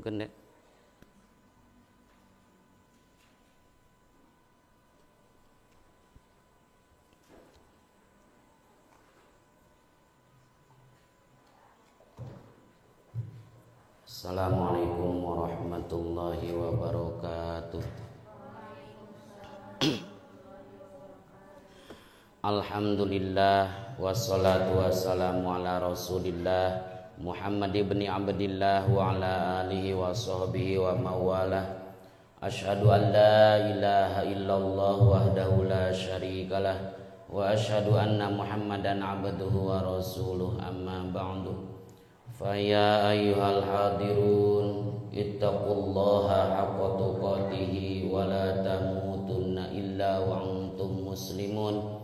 Mungkin deh. Assalamualaikum warahmatullahi wabarakatuh. Alhamdulillah wassalatu wassalamu ala rasulillah Muhammad ibn Abdillah wa ala alihi wa sahbihi wa mawalah. Asyhadu an la ilaha illallah wahdahu la syarikalah wa asyhadu anna Muhammadan abduhu wa rasuluh, amma ba'du. Fa ya ayyuhal hadirun ittaqullaha haqqa tuqatih wa la tamutunna illa wa antum muslimun.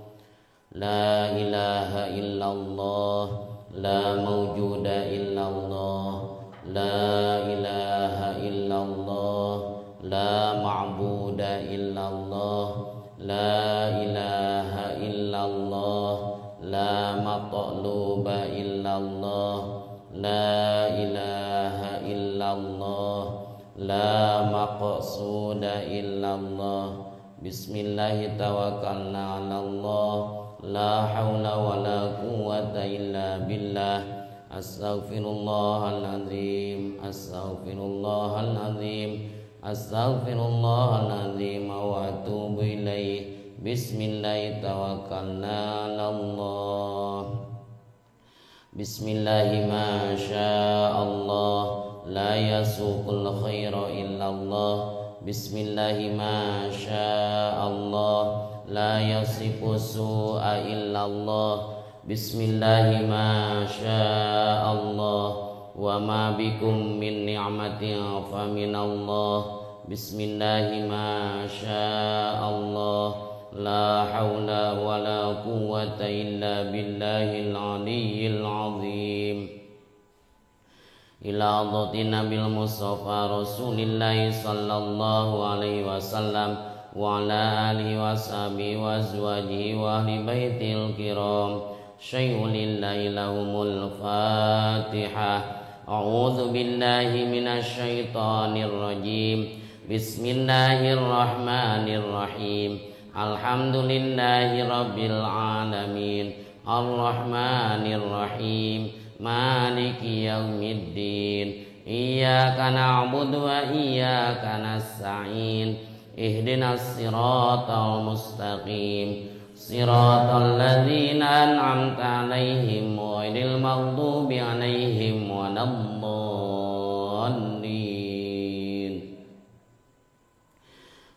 La ilaha illallah, la mawjuda illallah, la ilaha illallah, la ma'buda illallah, la ilaha illallah, la matluba illallah, la ilaha illallah, la maqsuda illallah. Bismillahi tawakkalna 'ala Allah, la haula wa la quwwata illa billah. Astaghfirullahalazim, astaghfirullahalazim, astaghfirullahalazim wa atubu ilaih. Bismillahi tawakkalna 'ala Allah. Bismillahi ma sya'allah, la yasuqul khaira illallah. Bismillahi ma sya'allah, la yasifu su'a illallah. Bismillahi ma sya'allah, wa ma bikum min ni'matin fa minallah. Bismillahi ma sya'allah, la hawla wa la quwwata illa billahil aliyyil azim. Ila hadratin Nabil Mustafa Rasulillahi sallallahu alaihi wasallam wa ala alihi wa sahbihi wa azwajihi wa ahli baitil kiram. Syai'un lillahi lahumul fatihah. A'udzu billahi minasyaitonir rajim. Bismillahirrahmanirrahim. Alhamdulillahi rabbil alamin, arrahmanir rahim, maliki yaumiddin. Iyyaka na'budu wa iyyaka nasta'in. Ihdinas siratal mustaqim, siratal ladzina an'amta 'alaihim ghairil maghdubi 'alaihim waladdallin.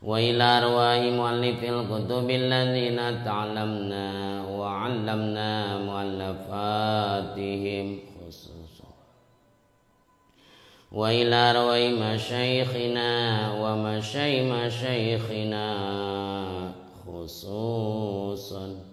Wa ila arwahi muallifil kutubil ladzina ta'allamna wa 'allamna muallafatihim khususan. Wa ila arwahi masyayikhina wa masyayikhina khususan.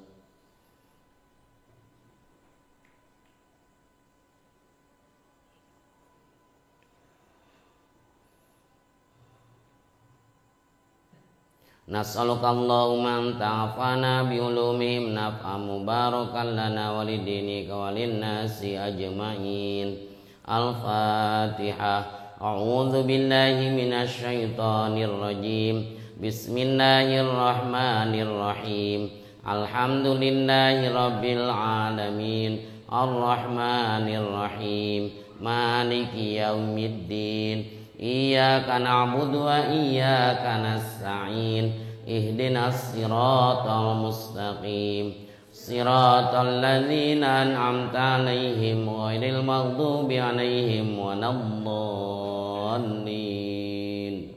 Nas'aluka Allahumma an ta'afana bi'ulumihim naf'an mubarakan lana walidinika walinnasi ajma'in. Al-Fatihah. A'udzu billahi minasyaitonir rajim. Bismillahirrahmanirrahim. Alhamdulillahi rabbil alamin, arrahmanir rahim, maliki yaumiddin. Iyyaka na'budu wa iyyaka nasta'in. Ihdinas siratal mustaqim, siratal ladzina an'amta 'alaihim ghairil maghdubi 'alaihim waladdallin.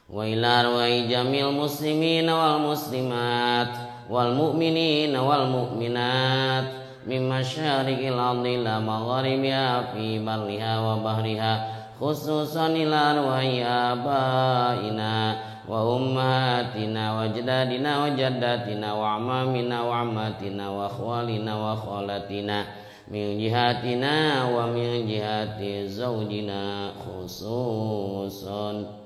Wa ila arwahi jamil muslimin wal muslimat wal mu'minina wal mu'minat min masyariqil ardi ila magharibiha fi barriha wa bahriha, khususan ila arwahi abaina wa ummahatina wa ajdadina wa jaddatina wa amamina wa ammatina wa akhwalina wa khalatina min jihatina wa min jihati zawjina khususan.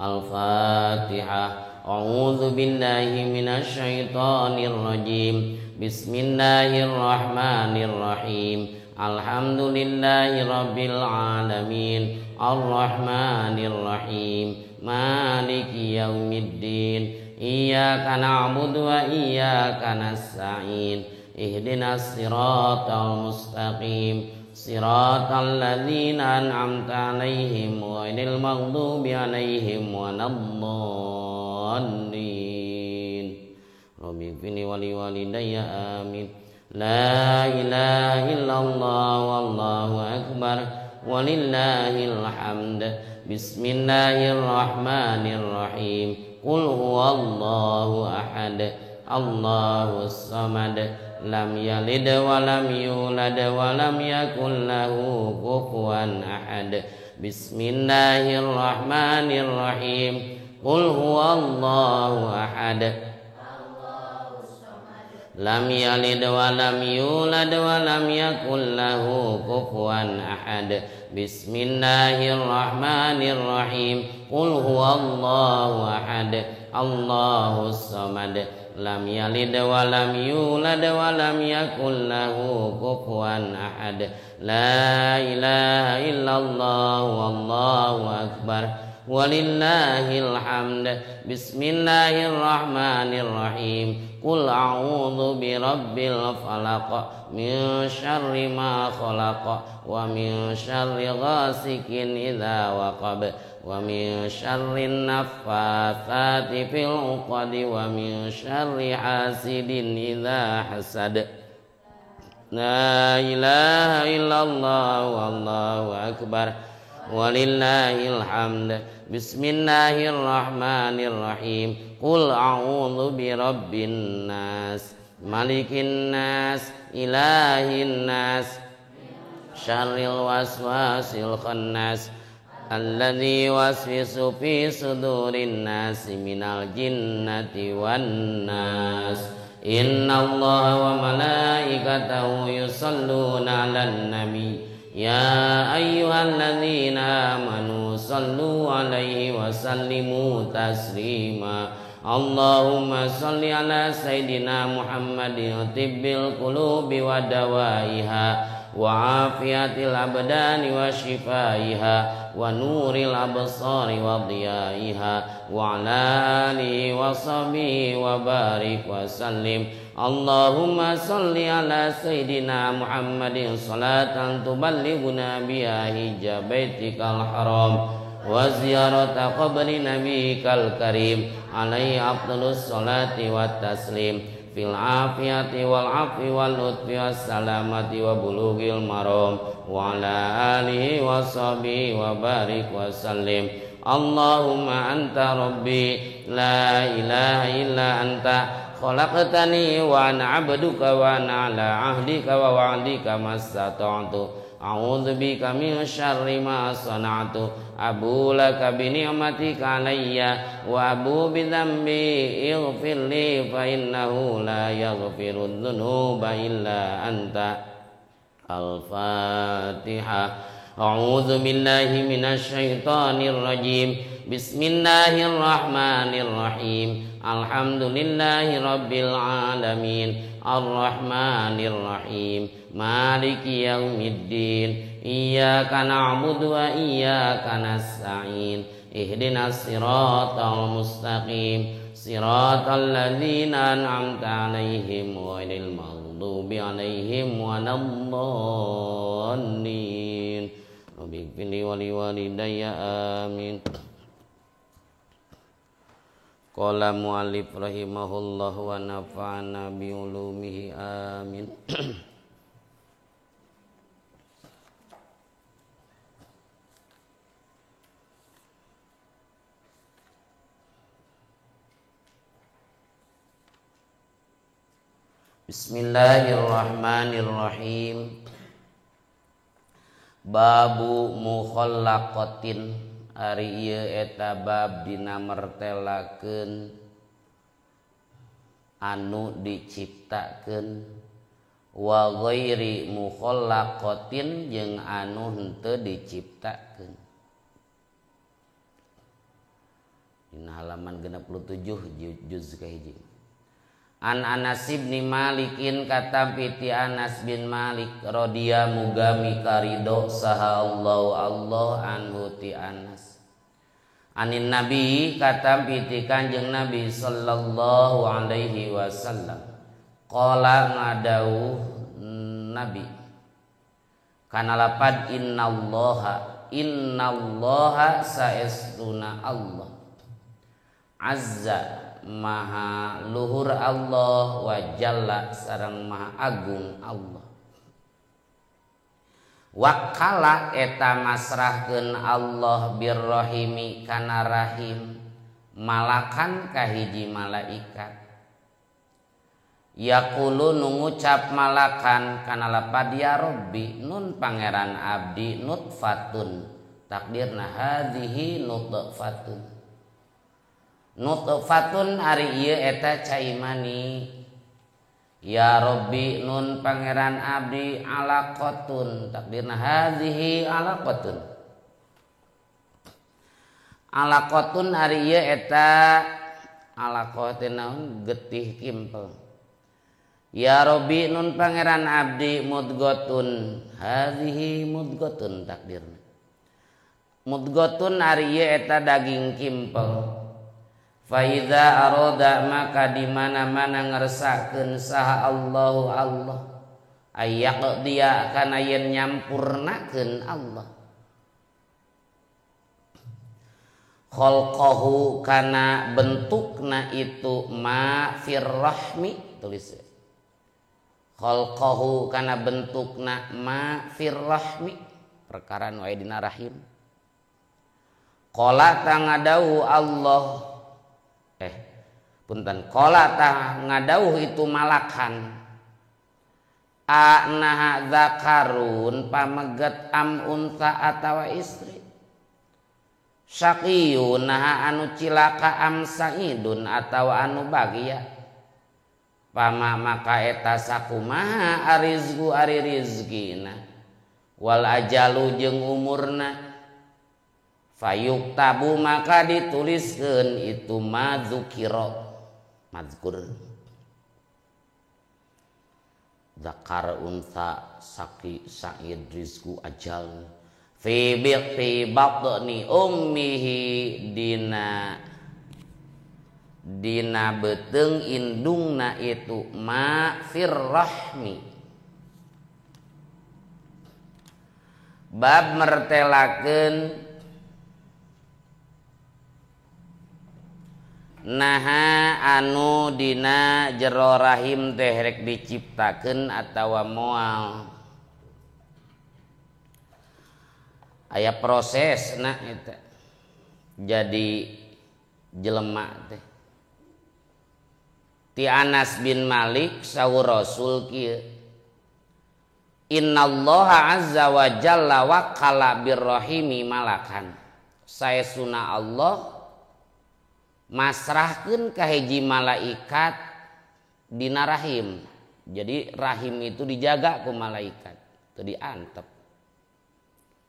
Al-Fatihah. A'udzu billahi minasyaitonir rajim. Bismillahirrahmanirrahim. Alhamdulillahi rabbil alamin. Arrahmanir rahim. Maliki yaumiddin. Iyyaka na'budu wa iyyaka nasta'in. Ihdinas siratal mustaqim. Siratal ladzina an'amta 'alaihim ghairil maghdubi 'alaihim waladdallin. Rabbi ighfirli wa liwalidayya amin. La ilaha illallah wallahu akbar walillahil hamd. Bismillahirrahmanirrahim. Qul huwallahu ahad, Allahus samad, lam yalid wa lam yulad wa lam yakul lahu kufuwan ahad. Bismillahirrahmanirrahim. Qul huwallahu ahad, lam yalid wa lam yulad wa lam yakul lahu kufuwan ahad. Bismillahirrahmanirrahim. Qul huwallahu ahad, Allahus samad, lam yalid wa lam yulad wa lam yakul lahu kufuwan ahad. La ilaha illallah wallahu akbar walillahil hamd. Bismillahirrahmanirrahim. Qul a'udzu birabbil falaq min syarri ma khalaq wa min syarri ghasikin idza waqab wa min syarri naffatsati fil 'uqad wa min syarri hasidin idza hasad. La ilaha illallah wallahu akbar walillahil hamd. Bismillahirrahmanirrahim. Qul a'udzu birabbin nas, malikin nas, ilahin nas, syarril waswasil khannas, alladzi yuwaswisu fi sudurin nas minal jinnati wan nas. Innallaha wa malaikatahu yusholluna 'alan nabi. Ya ayyuhalladzina amanu sallu alaihi wa sallimu taslima. Allahumma salli ala sayyidina Muhammadin tibbil qulubi wa dawaiha wa afiyatil abdani wa shifaiha wa nuril absari wa diyaiha wa ala alihi wa sahbihi wa barik wa sallim. Allahumma salli ala sayyidina Muhammadin salatan tuballighuna biha hijja baitikal haram wa ziyarata qabri nabiyikal karim alaihi afdalus salati wat taslim fil afiyati wal afwi wal lutfi was salamati wa bulughil maram wa ala alihi wa sahbihi wa barik wa sallim. Allahumma anta rabbi la ilaha illa anta khalaqtani wa ana 'abduka wa ana 'ala 'ahdika wa wa'dika mastata'tu. A'udzu bika min syarri ma sana'tu. Abu laka bi ni'matika 'alayya wa abu bi dzambi ighfir li fa innahu la yaghfiru dzunuba illa anta. Al-Fatihah. A'udzu billahi minasyaitonir rajim. Bismillahirrahmanirrahim. Alhamdulillahi rabbil alamin. Arrahmanir rahim. Maliki yaumiddin. Iyyaka na'budu wa iyyaka nasta'in. Ihdinas siratal mustaqim. Siratal ladzina an'amta 'alaihim ghairil maghdubi 'alaihim waladdallin. Rabbighfirli wa liwalidayya amin. Qala mu'allif rahimahullah wa nafa'ana bi ulumihi amin. Bismillahirrahmanirrahim. Babu mukhallaqatin ari ieu eta bab dina mertelakeun anu diciptakeun wa ghairi mukhallaqatin jeung anu henteu diciptakeun. Dina halaman 67 juz kahiji. An Anas bin Malikin katampi ti Anas bin Malik radhiya muga mikarido saha Allah Allah anhu ti Anas. Anin Nabi katampi ti Kanjeng Nabi sallallahu alaihi wasallam. Qala ngadauh Nabi kana lapad innallaha innallaha saestuna Allah azza maha luhur Allah wa jalla sareng maha agung Allah. Wakala eta masrahkeun Allah birrahimi kana rahim malakan kahiji malaikat. Yaqulu nu ngucap malakan kana lapad ya Rabbi nun pangeran abdi nutfatun takdirna hadhihi nutfatun. Nutfatun ari ieu eta cai mani. Ya Rabbi nun pangeran abdi alaqatun takdirna hadhihi alaqatun. Alaqatun ari ieu eta alaqah teh naon getih kimpel. Ya Rabbi nun pangeran abdi mudgotun hadhihi mudgotun takdirna. Mudgotun ari ieu eta daging kimpel. Faida aroda maka di mana-mana ngersakeun saha Allahu Allah ayyaqdiya kana yen nyampurnakeun Allah khalqahu kana bentukna itu ma firrahmi tulis khalqahu kana bentukna ma firrahmi perkara nu aya dina rahim. Qala tangadau Allah punten qala tah ngadauh itu malakan a naha zakarun pameget am unta atawa istri syaqiyun naha anu cilaka am saidun atawa anu bagia pama maka eta sakumaha arizku ari rizkina wal ajalu jeung umurna fayuk tabu maka dituliskeun itu madzukira mazkur zakar unsa saki sa'id rizku ajal fi bi batni ummihi dina dina beuteung indungna itu ma firrahmi. Bab mertelakeun naha anu dina jero rahim teh rek diciptakeun atawa moal. Aya prosesna eta jadi jelema teh. Ti Anas bin Malik saur Rasul kieu innallaha azza wa jalla waqala birrahimi malakan. Saesuna Allah masrahkeun ka hiji malaikat dina rahim. Jadi rahim itu dijaga ku malaikat, teu diantep.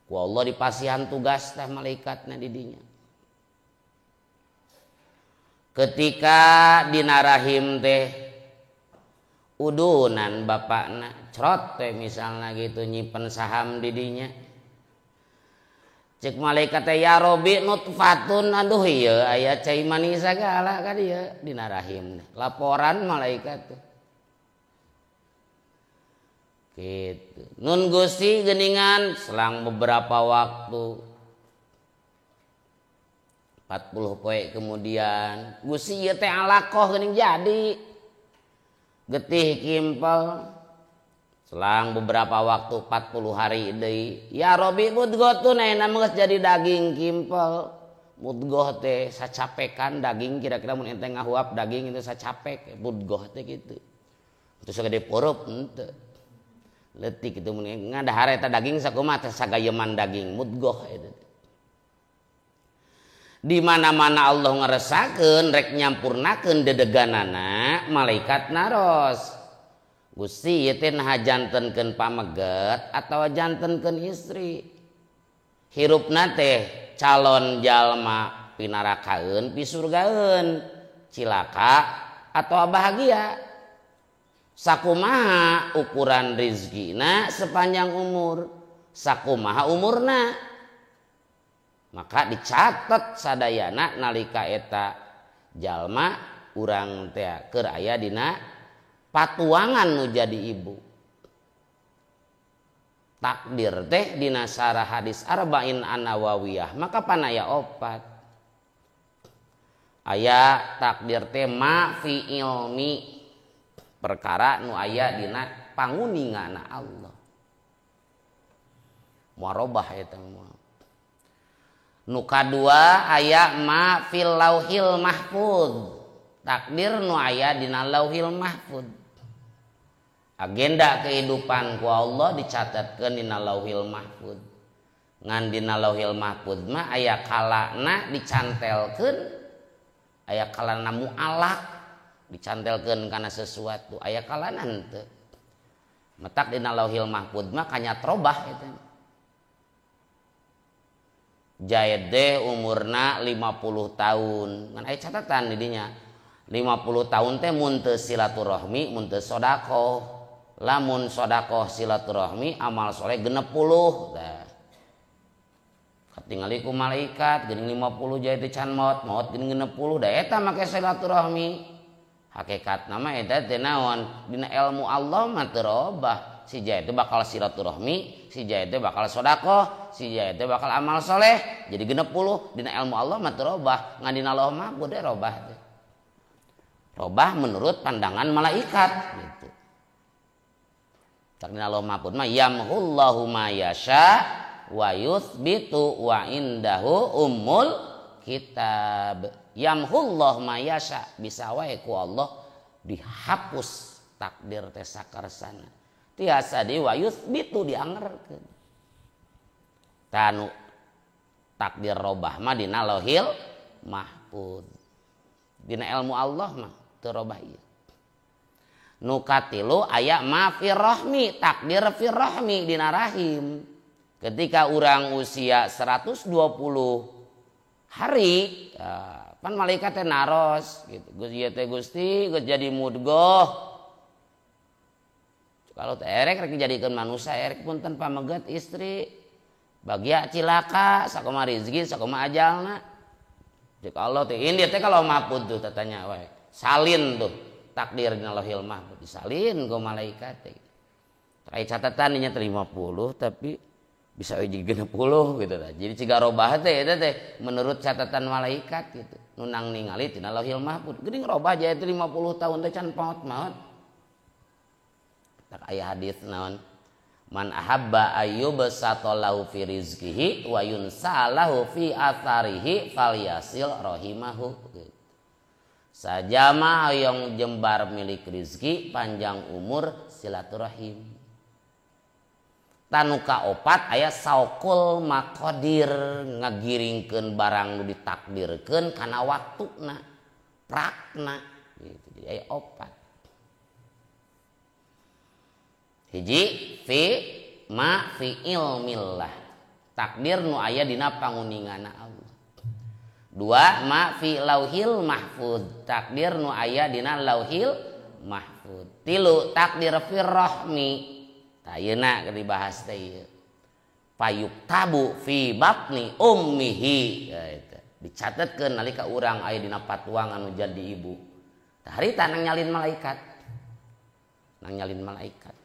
Ku Allah dipasihan tugas tah malaikatna di dinya. Ketika dina rahim teh udunan bapakna crot teh misalna gitu nyimpen saham di dinya. Cek malaikat teh ya Robi nutfatun aduh ieu aya cai mani sagala ka dieu dina rahim. Laporan malaikat teh. Gitu. Nun Gusti geuningan selang beberapa waktu 40 poe kemudian Gusti ieu teh alaqah geuning jadi getih kimpel. Selang beberapa waktu 40 hari deui ya Robi mudgotun ayeuna mah geus jadi daging kimpel. Mudgoh teh sacapekan daging kira-kira mun ente ngahuap daging itu sacapek mudgoh teh kitu. Terus sagede peureub henteu. Leutik kitu mun ngadahar eta daging sakumaha teh sagayeman daging mudgoh eta. Di mana-mana Allah ngeresakeun rek nyampurnakeun dedeganana malaikat naros. Gusti ieu teh naha jantenkeun pameget atawa jantenkeun istri. Hirupna teh calon jalma Pinarakaeun pisurgaeun, cilaka atau bahagia. Sakumaha ukuran rizkina sepanjang umur, sakumaha umurna. Maka dicatat sadayana nalika eta jalma urang teh keur aya dina patuangan nu jadi ibu. Takdir teh dina syarah hadis Arba'in An-Nawawiyah maka panaya opat. Aya takdir teh ma fi ilmi, perkara nu aya dina panguningana Allah. Muarobah eta mah. Nu kadua aya ma fil lauhil mahfuz, takdir nu aya dina lauhil mahfuz. Agenda kehidupan ku Allah dicatatkeun dina lauhil mahfuz. Ngan dina lauhil mahfuz mah aya kalana dicantelkeun, aya kalana mualak dicantelkeun kana sesuatu, aya kalana henteu. Matak dina lauhil mahfuz mah kanyatrobah eta. Jaid deh umurna 50 tahun. Ngan aya catatan di dinya. 50 tahun teh mun teu silaturahmi, mun teu sedekah. Lamun sedekah silaturahmi amal soleh 60. Tah. Katingali ku malaikat geuning 50 jaid teh can maot, maot geuning 60. Da eta make silaturahmi. Hakikatna mah eta teh naon? Dina ilmu Allah mah teu robah. Si jaid teh bakal silaturahmi, si jaid teh bakal sedekah, si jaid teh bakal amal soleh. Jadi 60 dina ilmu Allah mah teu robah, ngan dina Allah mah bude robah teh. Robah menurut pandangan malaikat gitu. Tak dina Allah mahfud mah yamhullahu ma yasha wa yuthbitu wa indahu ummul kitab. Yamhullahu ma yasha, bisa wae ku Allah dihapus takdir teh sakarsana. Tiasa di wa yuthbitu diangerkeun. Tanu takdir robah mah dina lauhil mahfud. Dina ilmu Allah mah teu robah ieu. Nu katilu aya ma fir rahmi, takdir fir rahmi dina rahim. Ketika urang usia 120 hari, pan malaikat teh naros gitu. Geus ieu teh Gusti geus jadi mudgoh. Kalau teh erek rek dijadikeun manusia erek punten pameget istri. Bagia cilaka sakumaha rezeki sakumaha ajalna. Cek Allah teh ini teh kalau mahfud tuh tatanya wae. Salin tuh takdir dina Lauhil Mahfud disalin ku malaikat teh. Aya catatan nya 50 tapi bisa jadi 60 gitu tah. Jadi ciga robah teh eta teh menurut catatan malaikat gitu. Nu nang ningali tina Lauhil Mahfud. Geuning robah jadi 50 tahun teh can maot-maot. Tak aya hadis naon? Man ahabba ayyubsata lahu fi rizqihi wa yunsalahu fi atharihi falyasil rahimahu. Sajama hoyong jembar milik rizki, panjang umur, silaturahim. Tanuka opat aya saukul maqadir, ngagiringkeun barang nu ditakdirkeun kana waktuna, prakna gitu. Jadi aya opat. Hiji fi ma fi ilmillah, takdir nu aya dina panguningana Allah. Dua ma fi lauhil mahfud, takdir nu aya dina lauhil mahfud. Tilu takdir fi rahmi. Tah ayeuna keur dibahas teh ieu. Payuktabu fi batni ummihi. Eta dicatetkeun nalika urang aya dina patuangan nu jadi ibu. Tah harita nang nyalin malaikat. Nang nyalin malaikat.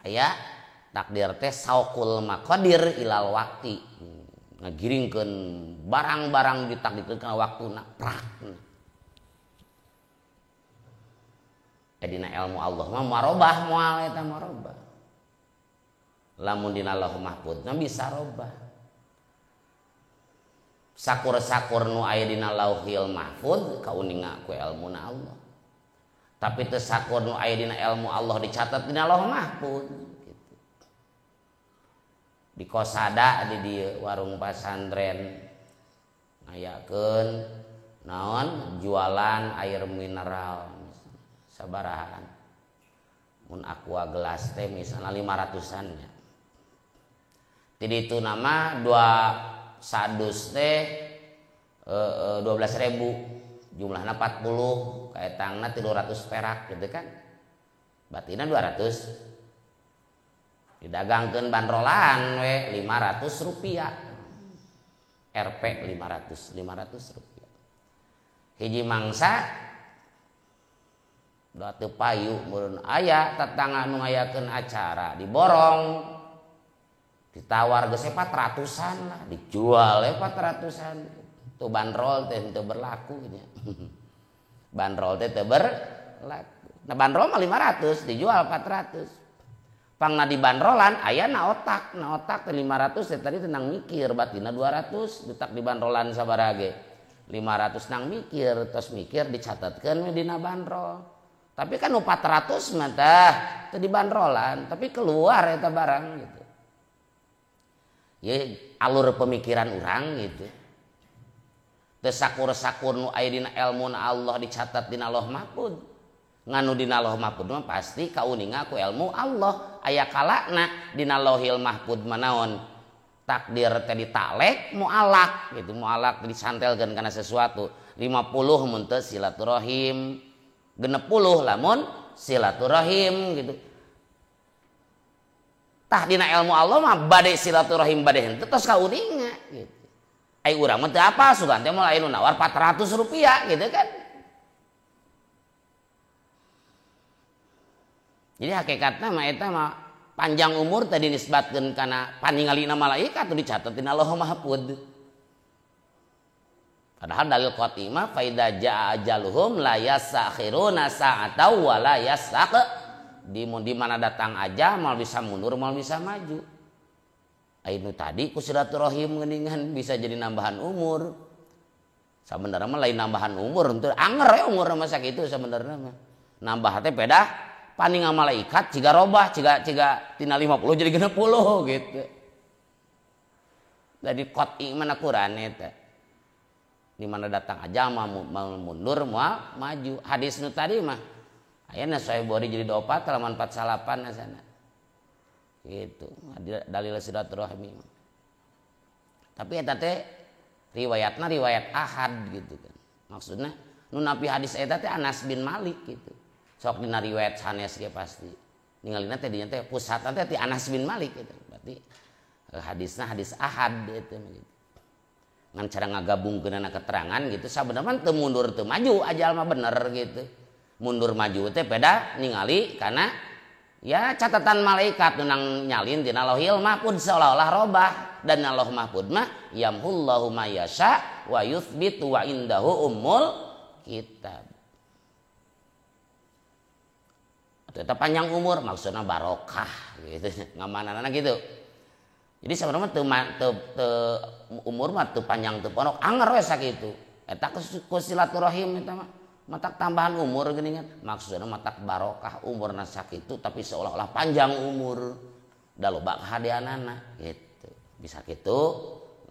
Aya takdir teh saukul maqadir ilal waqti, ngagiringkeun barang-barang ditakdirkeun kana waktuna prakna. Dina ilmu Allah mah marobah moal eta marobah. Lamun dina Lauh Mahfud mah bisa robah. Sakur-sakur nu aya dina Lauhil Mahfud kauninga ku ilmuna Allah. Tapi teu sakur nu aya dina ilmu Allah dicatat dina Lauh Mahfud gitu. Di Kosada di dieu warung pasantren ngayakeun naon jualan air mineral sabarahaan. Mun aqua gelas teh misalnya 500-an nya. Ti ditu nama dua sadus teh 12.000 jumlahna 40 kaetangna 300 perak gitu kan. Batina 200. Didagangkeun bandrolan we 500 rupiah. Rp 500 rupiah. Hiji mangsa da teu payu meureun aya tetangga nu ngayakeun acara diborong ditawar geus 400-an lah dijual 400-an tuh bandrol teh teu berlaku nya. Bandrol teh teu berlaku. Nah bandrol mah 500 dijual 400. Pangna di bandrolan aya na otak teh 500 teh tadi tenang mikir batina 200 ditak di bandrolan sabaraha ge 500 nang mikir terus mikir dicatatkeun we dina bandrol. Tapi kan 400 mah tah teu dibandrolan tapi keluar eta barang gitu. Ya alur pemikiran urang gitu. Teu sakur-sakur nu aya dina elmu na Allah dicatat dina Lauh Mahfud. Nganu dina Lauh Mahfud mah pasti kauninga ku ilmu Allah. Aya kalana dina Lauhil Mahfud mah naon? Takdir teh ditalek mualak gitu, mualak disantelkeun kana sesuatu. 50 mun teu silaturahim. 60 lamun silaturahim gitu. Tah dina ilmu Allah mah bade silaturahim bade henteu tos kauninga gitu. Ai urang mah teu apa sugan teh moal aya nu nawar 400 rupiah gitu kan. Jadi hakikatna mah eta mah panjang umur tadi nisbatkeun kana paningalina malaikat atuh dicatet dina Lauh Mahfud. Padahal dalil qat'i mah faida jaa ajaluhum la yastakhiruna sa'atan wa la yastaq. Di mana datang aja mal bisa mundur mal bisa maju. Ai nu tadi ku silaturahim geuningan bisa jadi nambahan umur. Sabenerna mah lain nambahan umur henteu anger we umur mah sakitu sabenerna mah. Nambah teh pedah paninga malaikat ciga robah ciga tina 50 jadi 60 gitu. Jadi qat'i mana Quran eta. Di mana datang aja mau mundur mau maju. Hadis nu tadi mah ayana Sahih Bukhari jadi 24 halaman 48 sana. Gitu, dalil silaturahmi. Tapi eta teh riwayatna riwayat ahad gitu kan. Maksudna nu napi hadis eta teh Anas bin Malik gitu. Sok dina riwayat sanes ge pasti. Ningalina teh dinya teh pusatna teh ti Anas bin Malik gitu. Berarti hadisna hadis ahad eta mah gitu. Ngan cara ngagabungkeunana keterangan gitu sabenerna teu mundur teu maju ajal mah bener gitu. Mundur maju teh beda ningali karena ya catatan malaikat nu nang nyalin dina Lauhil Mahfud seolah-olah robah dan Lauh Mahfud mah yamhullahu ma yasha wa yuthbitu wa indahu ummul kitab. Tetap panjang umur maksudna barokah gitu ngamanana gitu. Jadi sebenarnya teu umur mah teu panjang teu pondok anger we sakitu. Eta ku silaturahim eta mah matak tambahan umur geuningan. Maksudna matak barokah umurna sakitu tapi seolah-olah panjang umur. Da loba kahadeanana gitu. Bisa kitu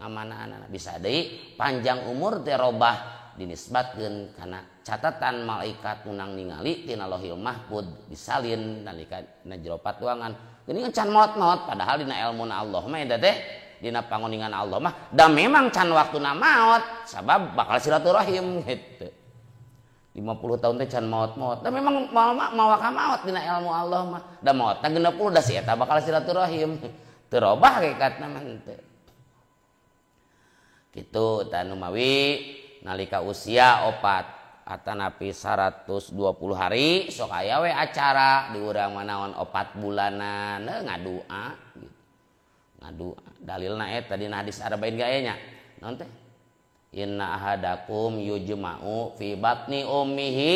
ngamanana bisa deui panjang umur teh robah dinisbatkeun kana catatan malaikat nu nang ningali tina Lauhil Mahfud disalin nalika na jero patuangan. Geuningan can maot-maot padahal dina ilmu na Allah mah eta teh dina panguningan Allah mah da memang can waktuna maot sabab bakal silaturahim gitu. 50 tahun teh can maot-maot da memang mawa ka maot dina ilmu Allah mah da maotna 60 da si eta bakal silaturahim teu robah hakikatna mah henteu. Kitu tah nu mawi nalika usia 4 atanapi 120 hari sok aya we acara di urang manaon 4 bulanan ngadua gitu. Ngadua dalilna eta dina hadis arba'in ge aya nya. Naon teh? Inna ahadakum yujma'u fi batni ummihi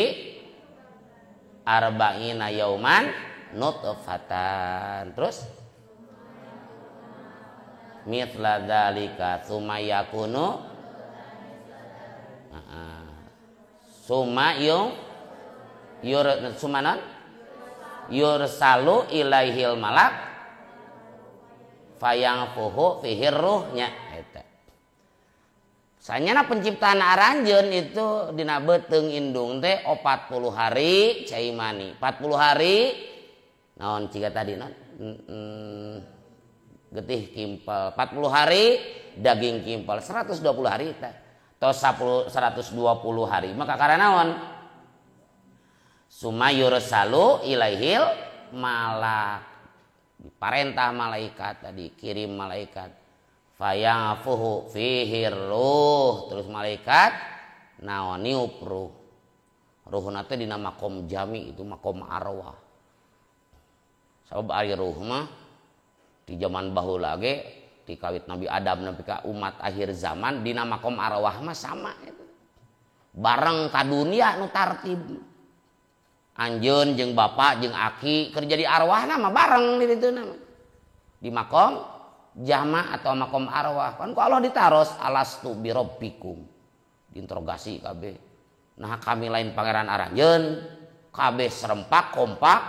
arba'ina yauman nutfatan. Terus mithla dzalika tsumma yakunu summa yung yur sumanan yursalu ilaihil malak fayang fuhu fihir ruhnya eta. Sanyana penciptaan aranjeun itu dina beuteung indung teh 40 hari cai mani, 40 hari naon ciga tadi naon getih kimpal, 40 hari daging kimpal, 120 hari teh. Tos 120 hari maka karena naon? Sumayursalu ilaihil malak. Diparentah malaikat tadi, kirim malaikat. Fayanfuhu fihi ruh. Terus malaikat naon niup ruh. Ruhna teh dina makom jami itu makom arwah. Sabab ari ruh mah di zaman baheula ge di kawit Nabi Adam nepi ka umat akhir zaman dina makom arwah mah sama itu. Bareng ka dunia nu tartib. Anjeun jeung bapak jeung aki keur jadi arwahna mah bareng di ditu mah. Di makom jama atau makom arwah. Kan ku Allah ditaros alastu birabbikum. Diinterogasi kabeh. Nah kami lain pangeran aranjeun, kabeh serempak kompak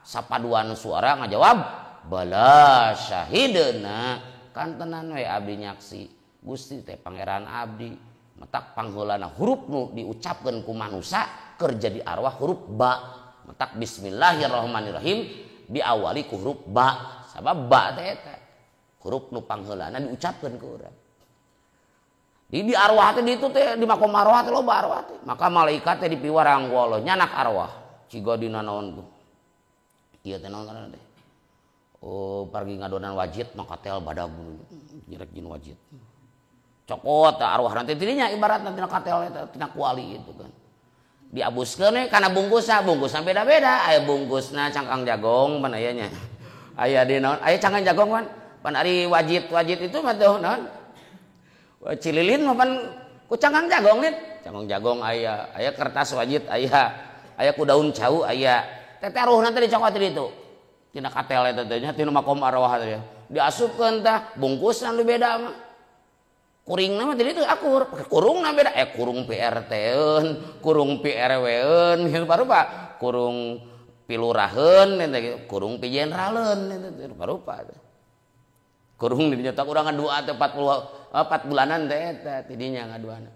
sapaduan suara ngajawab bala syahidna. Kan tenan we abdi nyaksi Gusti teh pangeran abdi. Matak pangheulana huruf nu diucapkeun ku manusa keur jadi arwah huruf ba. Matak bismillahirrahmanirrahim diawali ku huruf ba. Sabab ba teh eta huruf nu pangheulana diucapkeun ku urang. Di arwah teh ditu teh di makom arwah teh loba arwah teh. Maka malaikat teh dipiwarang ku Allah nyanak arwah. Ciga dina naon tuh. Ieu teh naon ngaranna teh? Oh, pergi ngadonan wajit maka katel badag nyerek jin wajit. Cokot arwah nanti tidinya ibaratna tina katel eta tina kuali gitu kan. Diabuskeun we kana bungkusna, bungkusna beda-beda. Aya bungkusna cangkang jagong pan aya nya. Aya di naon? Aya cangkang jagong pan. Pan ari wajit-wajit itu mah tuh naon? Cililin mah pan ku cangkang jagong nih. Cangkang jagong aya, aya kertas wajit aya, aya ku daun cau aya. Teh ruhna teh dicokot di ditu. Tina katel eta teh nya tina makom arwah teh. Diasupkeun tah bungkusna nu beda mah. Kuringna mah tadi itu akur, kurungna beda, kurung PRT-eun, kurung PRW-eun, gitu barupa, kurung piluraheun, gitu, kurung pijenraleun, gitu barupa. Kurung di dinya urang ngadua teh 44 bulanan teh eta tidinya ngaduana.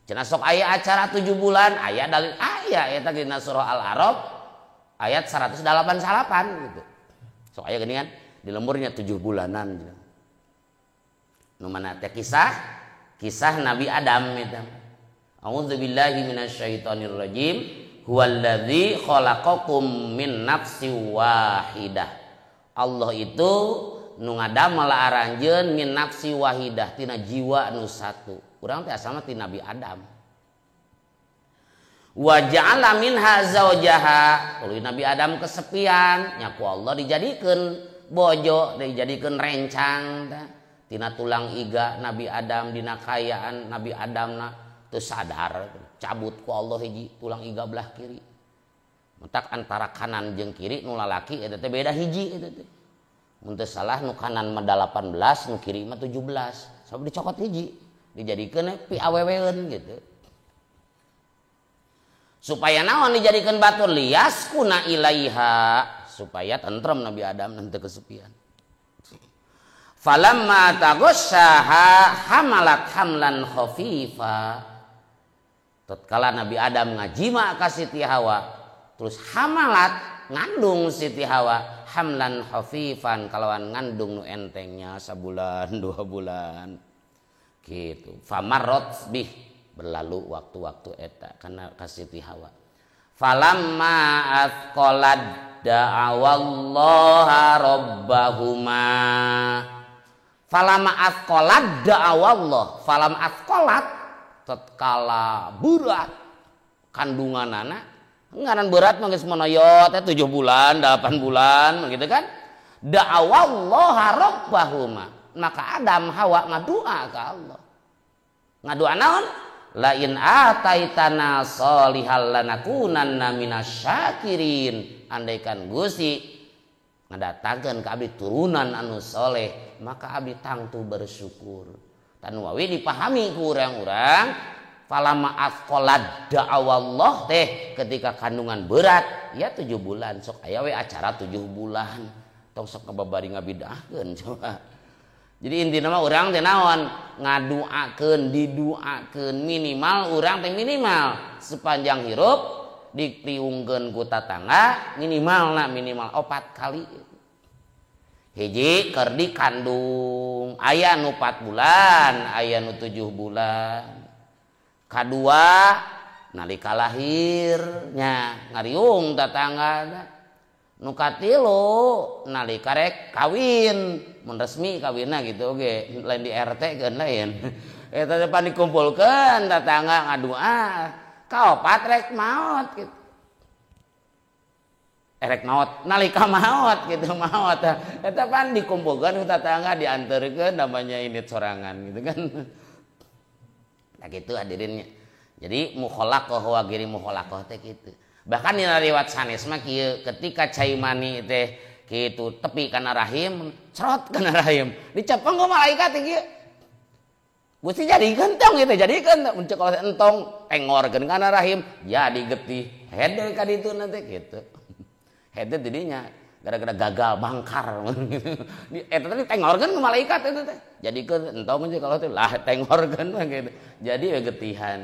Cenah sok aya acara 7 bulan, aya dalil aya eta dina surah Al-A'raf ayat 188 gitu. Sok aya geuningan di lemburnya 7 bulanan gitu. Nu mana teh kisah Nabi Adam eta. A'udzubillahi minasyaitonirrajim. Huwallazi khalaqakum min nafsin wahidah. Allah itu nu ngadamel aranjeun min nafsi wahidah tina jiwa nu satu. Urang teh asalna ti Nabi Adam. Wa ja'ala minha zaujaha. Tuluy Nabi Adam kesepian, nya ku Allah dijadikeun bojo, dijadikeun rencang tah. Tina tulang iga Nabi Adam dina kayaan Nabi Adam na teu sadar cabut ku Allah hiji tulang iga belah kiri. Mentak antara kanan jeung kiri nu lalaki eta teh beda hiji eta teh. Mun teu salah nu kanan mah 18 nu kiri mah 17. Sabab dicokot hiji dijadikeun piaweweun gitu. Supaya naon dijadikeun batur lias kuna ilaiha supaya tentrem Nabi Adam teu kesepian. Falamma taghassaha hamalat hamlan khafifa. Tatkala Nabi Adam ngajima ka Siti Hawa, terus hamalat ngandung Siti Hawa hamlan khafifan kalawan ngandung nu entengnya sabulan 2 bulan gitu. Famarrat bih berlalu waktu-waktu eta kana ka Siti Hawa. Falamma athqalat da'awallaha rabbahuma. Falama athqalat da'awallah. Falam athqalat tatkala berat kandunganana, ngaran berat mah geus monoyot teh 7 bulan, 8 bulan gitu kan. Da'awallaha rabbahuma. Maka Adam Hawa ngadua ka Allah. Ngadua naon? La in ataitana solihal lanakunanna minasyakirin. Andaikan Gusti ngadatangkeun ka abdi turunan anu soleh, maka abdi tangtu bersyukur. Tanwawi dipahami ku urang-urang falama athqalat da'awallah teh ketika kandungan berat ya 7 bulan sok aya we acara 7 bulan tong sok ngababari ngabidahkeun coba. Jadi intina mah urang teh naon ngaduakeun diduakeun minimal urang teh minimal sepanjang hirup dikliungkeun ku tatangga minimal na minimal 4 kali. Hiji keur dikandung aya nu 4 bulan, aya nu 7 bulan. Kadua nalika lahirnya ngariung tetangga. Nu katilu nalika rek kawin, mun resmi kawinna gitu oge, lain di RT keun lain. Eta teh pan dikumpulkeun tetangga ngadua, kaopat rek maot gitu. Rek maot, nalika maot gitu maot. Eta pan dikumpulkeun ku tetangga dianterkeun namanya ini sorangan gitu kan. Nah gitu hadirinnya. Jadi mukhalaqah wa ghairi mukhalaqah teh kitu. Bahkan dina riwayat sanes mah kieu ketika cai mani teh kitu tepi kana rahim, cerot kana rahim, dicepeng ku malaikat teh kieu. Gusti jadikeun tong ieu teh jadikeun mun cek entong tengorkeun kana rahim jadi getih. Hede ka dituna teh kitu. Hede didinya gara-gara gagal bangkar eta teh tengorkeun ku malaikat eta teh. Jadikeun entong jeung kalau teh lah tengorkeun mah kitu. Jadi we getihan.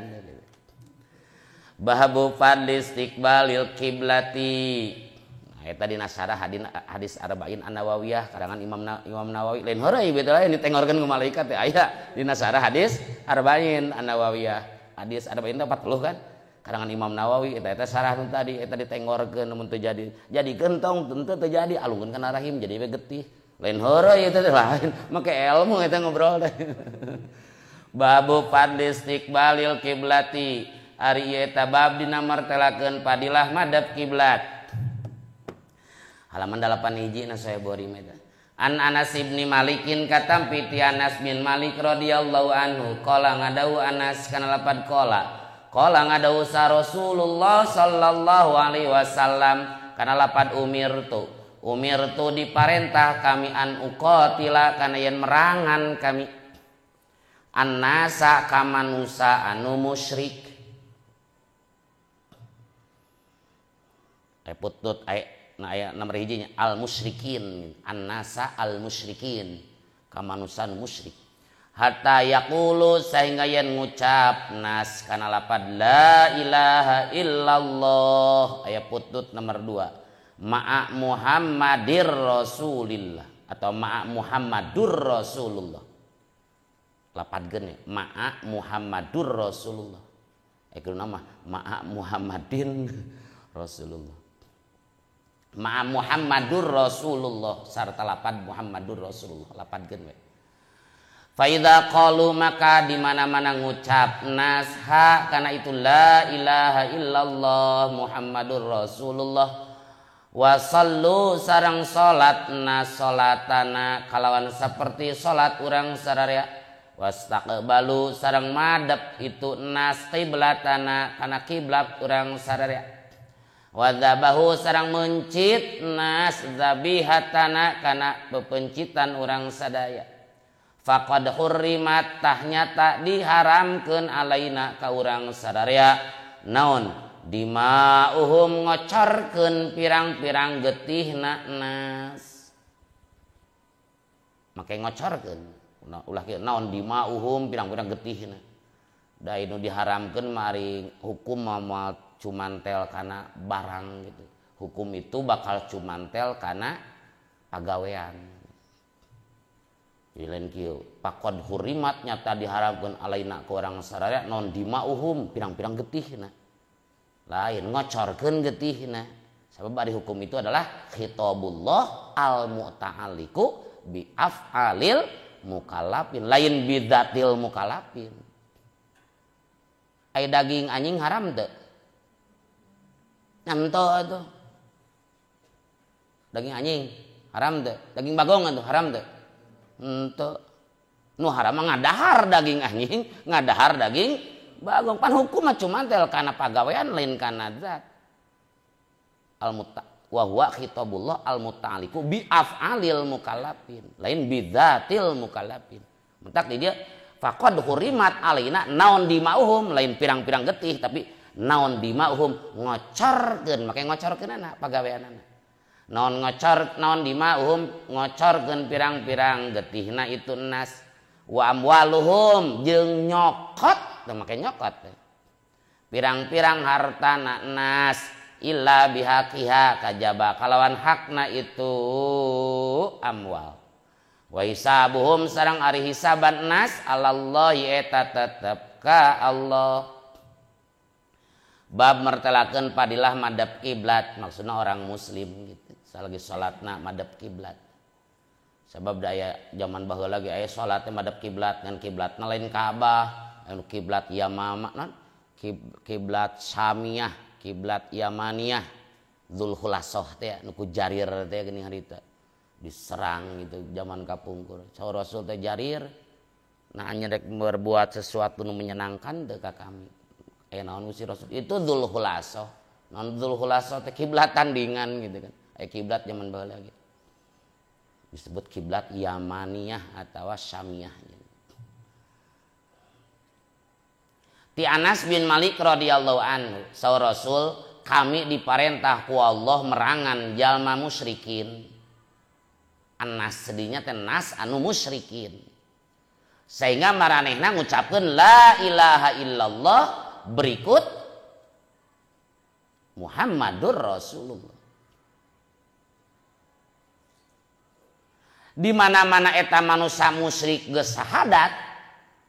Babu fadli istiqbalil kiblati. Nah, eta dina syarah hadis Arba'in An-Nawawiyah karangan Imam Nawawi. Lain heureuy beuteung lain ditengorkeun ku malaikat teh aya dina syarah hadis Arba'in An-Nawawiyah. Hadis Arba'in teh 40 kan? Karangan Imam Nawawi eta syarah nu tadi eta ditengorkeun mun teu jadi. Jadi gentong tentu teu jadi alungkeun kana rahim jadi we getih. Lain heureuy eta teh lain make ilmu eta ngobrol teh. Babu fadli istiqbalil kiblati. Ari ieu eta bab dina martelakeun fadilah madhab kiblat. Halaman 8 hiji na saya bori meta. An Anas ibni Malikin katampi ti Anas bin Malik radhiyallahu anhu qala ngadawu Anas kana lapad qala. Qala ngadawu sa Rasulullah sallallahu alaihi wasallam kana lapad umirtu. Umirtu diparentah kami an uqatila kana yen merangan kami. Annasa ka manusa anu musyrik. Putut nah aya nomor hijinya al musyrikin annasa al musyrikin ka manusa nu musyrik hatta yaqulu sehingga yen ngucap nas kana lapad la ilaha illallah aya putut nomor 2 ma'a Muhammadir Rasulillah atau ma'a Muhammadur Rasulullah lapad geun ma'a Muhammadur Rasulullah kudu nama ma'a Muhammadin Rasulullah ma'a Muhammadur Rasulullah sarta lapad Muhammadur Rasulullah lapad geun we. Fa idza qalu maka di mana-mana ngucap nasha kana itu la ilaha illallah Muhammadur Rasulullah wa sallu sareng salat nas salatana kalawan saperti salat urang sararea wastaqbalu sareng madhep itu nas qiblatana kana kiblat urang sararea wadzabahu sareng mencit nas zabihatana kana pepencitan urang sadaya faqad hurrimat tah nyata diharamkeun alaina ka urang sadaya naon dima'uhum ngocorkeun pirang-pirang getihna nas make ngocorkeun ulah kieu naon dima'uhum pirang-pirang getihna da anu diharamkeun mari hukum moal cumantel kana barang gitu. Hukum itu bakal cumantel kana pagawean. Jadi lain kieu, faqad hurimat nyata diharamkeun alaina ka urang sararea non dimauhum pirang-pirang getihna. Lain ngocorkeun getihna. Sabab ari hukum itu adalah khitabullah al muta'alliqu bi af'alil mukallafin, lain bidzatil mukallafin. Ai daging anjing haram teu? Nyamto atuh. Daging anjing haram teu? Daging bagong atuh haram teu? Henteu. Nu haram mah ngadahar daging anjing, ngadahar daging bagong. Pan hukum mah cuman tel kana pagawean lain kana zat. Al mutta wa huwa khitabullah al muta'alliqu bi af'alil mukallafin, lain bi dzatil mukallafin. Mentak di dia faqad hurimat alaina naon dimauhum lain pirang-pirang getih tapi naon dimauhum ngocorkeun make ngocorkeunana pagaweanana naon ngocor naon dimauhum ngocorkeun pirang-pirang getihna itu nas wa amwaluhum jeung nyokot teh make nyokot pirang-pirang hartana nas illa bihaqiha kajaba kalawan hakna itu amwal. Wa hisabuhum sareng ari hisaban nas alallahi eta tetep ka Allah. Bab mertelakeun padilah madhep kiblat, maksudna orang muslim gitu. Salagi salatna madhep kiblat. Sebab daya zaman baheula lagi aya salatna madhep kiblat, ngan kiblatna lain Ka'bah, anu kiblat Yamama non, kiblat Syamiyah, kiblat Yamaniyah, Dzulkhulasoh teh nu ku Jarir teh geuning harita. Diserang gitu zaman kapungkur. Saur Rasul teh Jarir, nah nya rek berbuat sesuatu nu menyenangkan teu ka kami. Aya naon si Rasul? Itu Dzulkhulasoh. Naon Dzulkhulasoh teh kiblat tandingan gitu kan. Aya kiblat zaman baheula gitu. Disebut kiblat Yamaniyah atawa Syamiyah. Ti Anas bin Malik radhiyallahu anhu, saur Rasul, kami diparentah ku Allah merangan jalma musyrikin. Anas sedinya teh nas anu musyrikin. Sehingga maranehna ngucapkeun la ilaha illallah berikut Muhammadur Rasulullah. Di mana-mana eta manusia musyrik geus syahadat,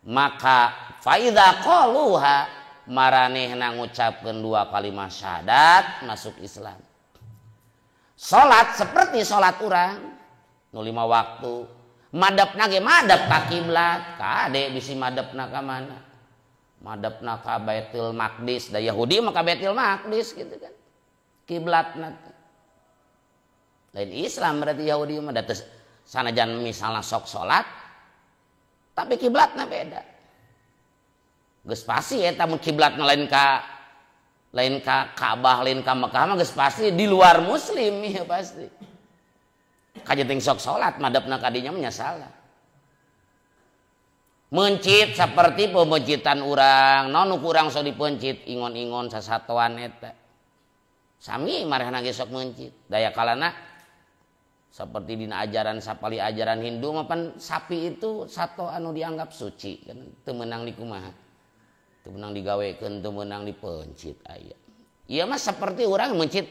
maka faidza qaluha maranehna ngucapkeun dua kalimat syahadat masuk Islam. Salat seperti salat urang nu 5 waktu, madepna ge madep ka kiblat, kade bisi madepna ka mana? Madepna ka Baitul Maqdis, da Yahudi mah ka Baitul Maqdis gitu kan. Kiblatna lain Islam berarti Yahudi mah da sanajan misalnya sok salat tapi kiblatna beda. Geus pasti eta mun kiblatna lain ka Ka'bah, lain ka Mekah mah geus pasti di luar muslim ya pasti. Kajeting sok salat madepna ka dinya mah salah. Mencit seperti pemencitan urang, naon nu kurang sok dipencit ingon-ingon sasatoan eta. Sami marehna ge sok mencit. Daya kalana seperti dina ajaran sapali ajaran Hindu mah pan sapi itu sato anu dianggap suci kan teu meunang dikumaha. Teu meunang digawekeun, teu meunang dipencit aya. Ieu mah seperti urang mencit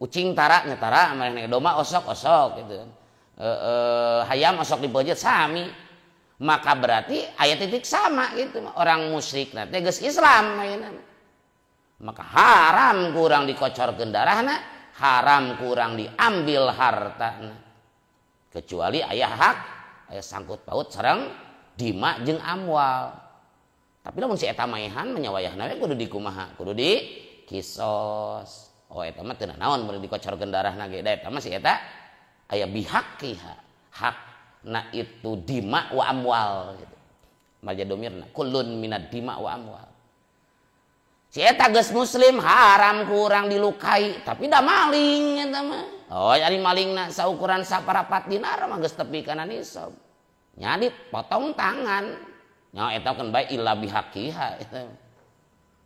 ucing tara nya tara marehna domba osok-osok gitu kan. Hayam osok dipencit sami. Maka berarti aya titik sama gitu orang musyrik teh geus Islam ayeuna. Maka haram kurang dikocorkeun darahna, haram kurang diambil hartana. Kecuali aya hak, aya sangkut paut sareng dima jeung amwal. Tapi lamun si eta maehan mah wayahna we kudu dikumaha, kudu di kisos. Oh eta mah teu naon mun dikocorkeun darahna ge, da eta mah si eta aya bihaqiha, hak na itu dima wa amwal gitu. Marja domirna kullun minad dima wa amwal. Si eta geus muslim haram kurang dilukai, tapi da maling eta mah. Oh, ari malingna saukuran saparapat dinar mah geus tepi kana nisab. Nya dipotong tangan. Nya eta kan bae illa bihaqiha eta.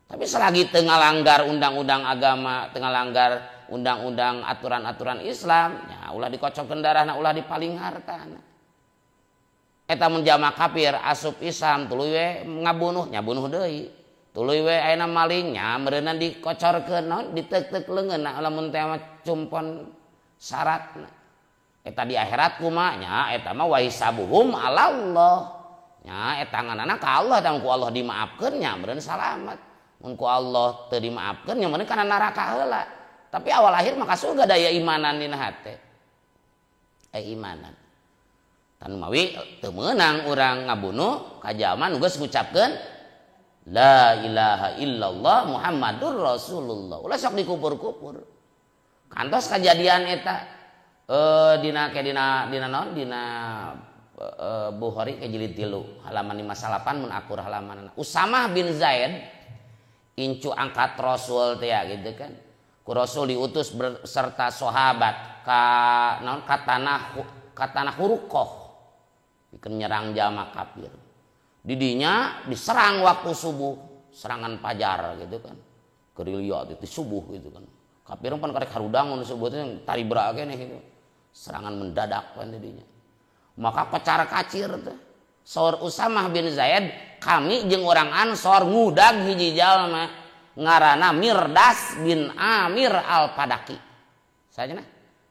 Tapi selagi teu ngalanggar undang-undang agama, teu ngalanggar undang-undang aturan-aturan Islam, nya ulah dikocokkeun darahna, ulah dipaling hartana. Eta mun jama kafir asup Islam tuluy we ngabunuh, nya bunuh deui. Tuluy we ayeuna maling nya meureunna dikocorkeun naon diteuk-teuk leungeunna lamun teh mah cumpon syaratna. Eta di akhirat kumaha nya eta mah wa hisabuhum 'alallah. Nya eta nganana ka Allah tah ku Allah dimaafkeun nya meureun salamat. Mun ku Allah teu dimaafkeun nya meureun kana neraka heula. Tapi awal akhir mah ka surga daya imanan dina hate. Imanan. Tan mawi teu meunang urang ngabunuh ka jalma nu geus ngucapkeun la ilaha illallah Muhammadur Rasulullah. Ulah sok dikupur-kupur. Kantos kajadian eta dina ke dina dina naon dina Bukhari ke jilid 3 halaman 58 mun akur halaman. Usamah bin Zaid incu angkat Rasul teh gitu kan. Ku Rasul diutus beserta sahabat ka naon ka tanah Huruqah. Bikin nyerang jama kafir. Didinya diserang waktu subuh, serangan fajar gitu kan. Gerilya itu subuh gitu kan. Kafir pan karek harudang mun subuh teh tari berak keneh gitu. Serangan mendadak pan didinya. Maka kocar-kacir teh. Saur Usamah bin Zaid, kami jeung orang Ansor ngudag hiji jalma ngaranna Mirdas bin Amir Al-Padaki. Sajana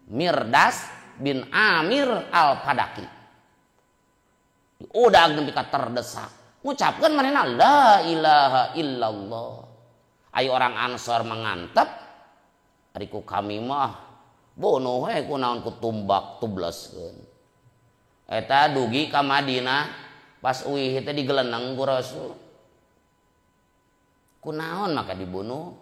Mirdas bin Amir Al-Padaki. Udah nepi ka terdesak. Ngucapkeun manehna la ilaha illallah. Ayo orang Ansor mangantep ari ku kami mah bunuh we kunaon ku tumbak tubleskeun. Eta dugi ka Madinah pas uih teh digeleneng ku Rasul. Kunaon maka dibunuh?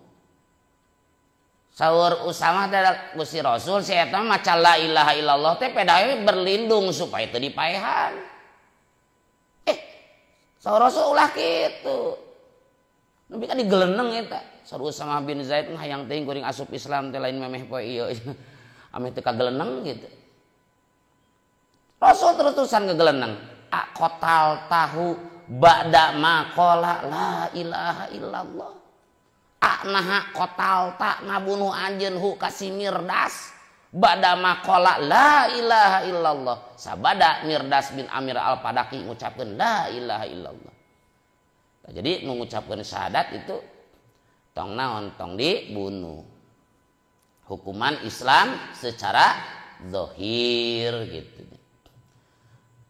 Saur Usamah teh Gusti Rasul si eta maca la ilaha illallah teh pedawe berlindung supaya teu dipaehan. Saur Rasul ulah kitu. Nepi ka digeleneng eta. Saur Usamah bin Zaid hayang teuing kuring asup Islam teh lain memeh poe ieu. Ameh teu kageleneng gitu. Rasul terus-terusan ngegeleneng. Aqotal tahu ba'da ma qala la ilaha illallah. Naha kotal tak ngabunuh anjeun hu ka si Mirdas ba'da ma qala la ilaha illallah. Sabada Mirdas bin Amir al-Padaki ngucapkeun la ilaha illallah. Nah, jadi mengucapkeun syahadat itu tong naon tong dibunuh. Hukuman Islam secara zahir gitu.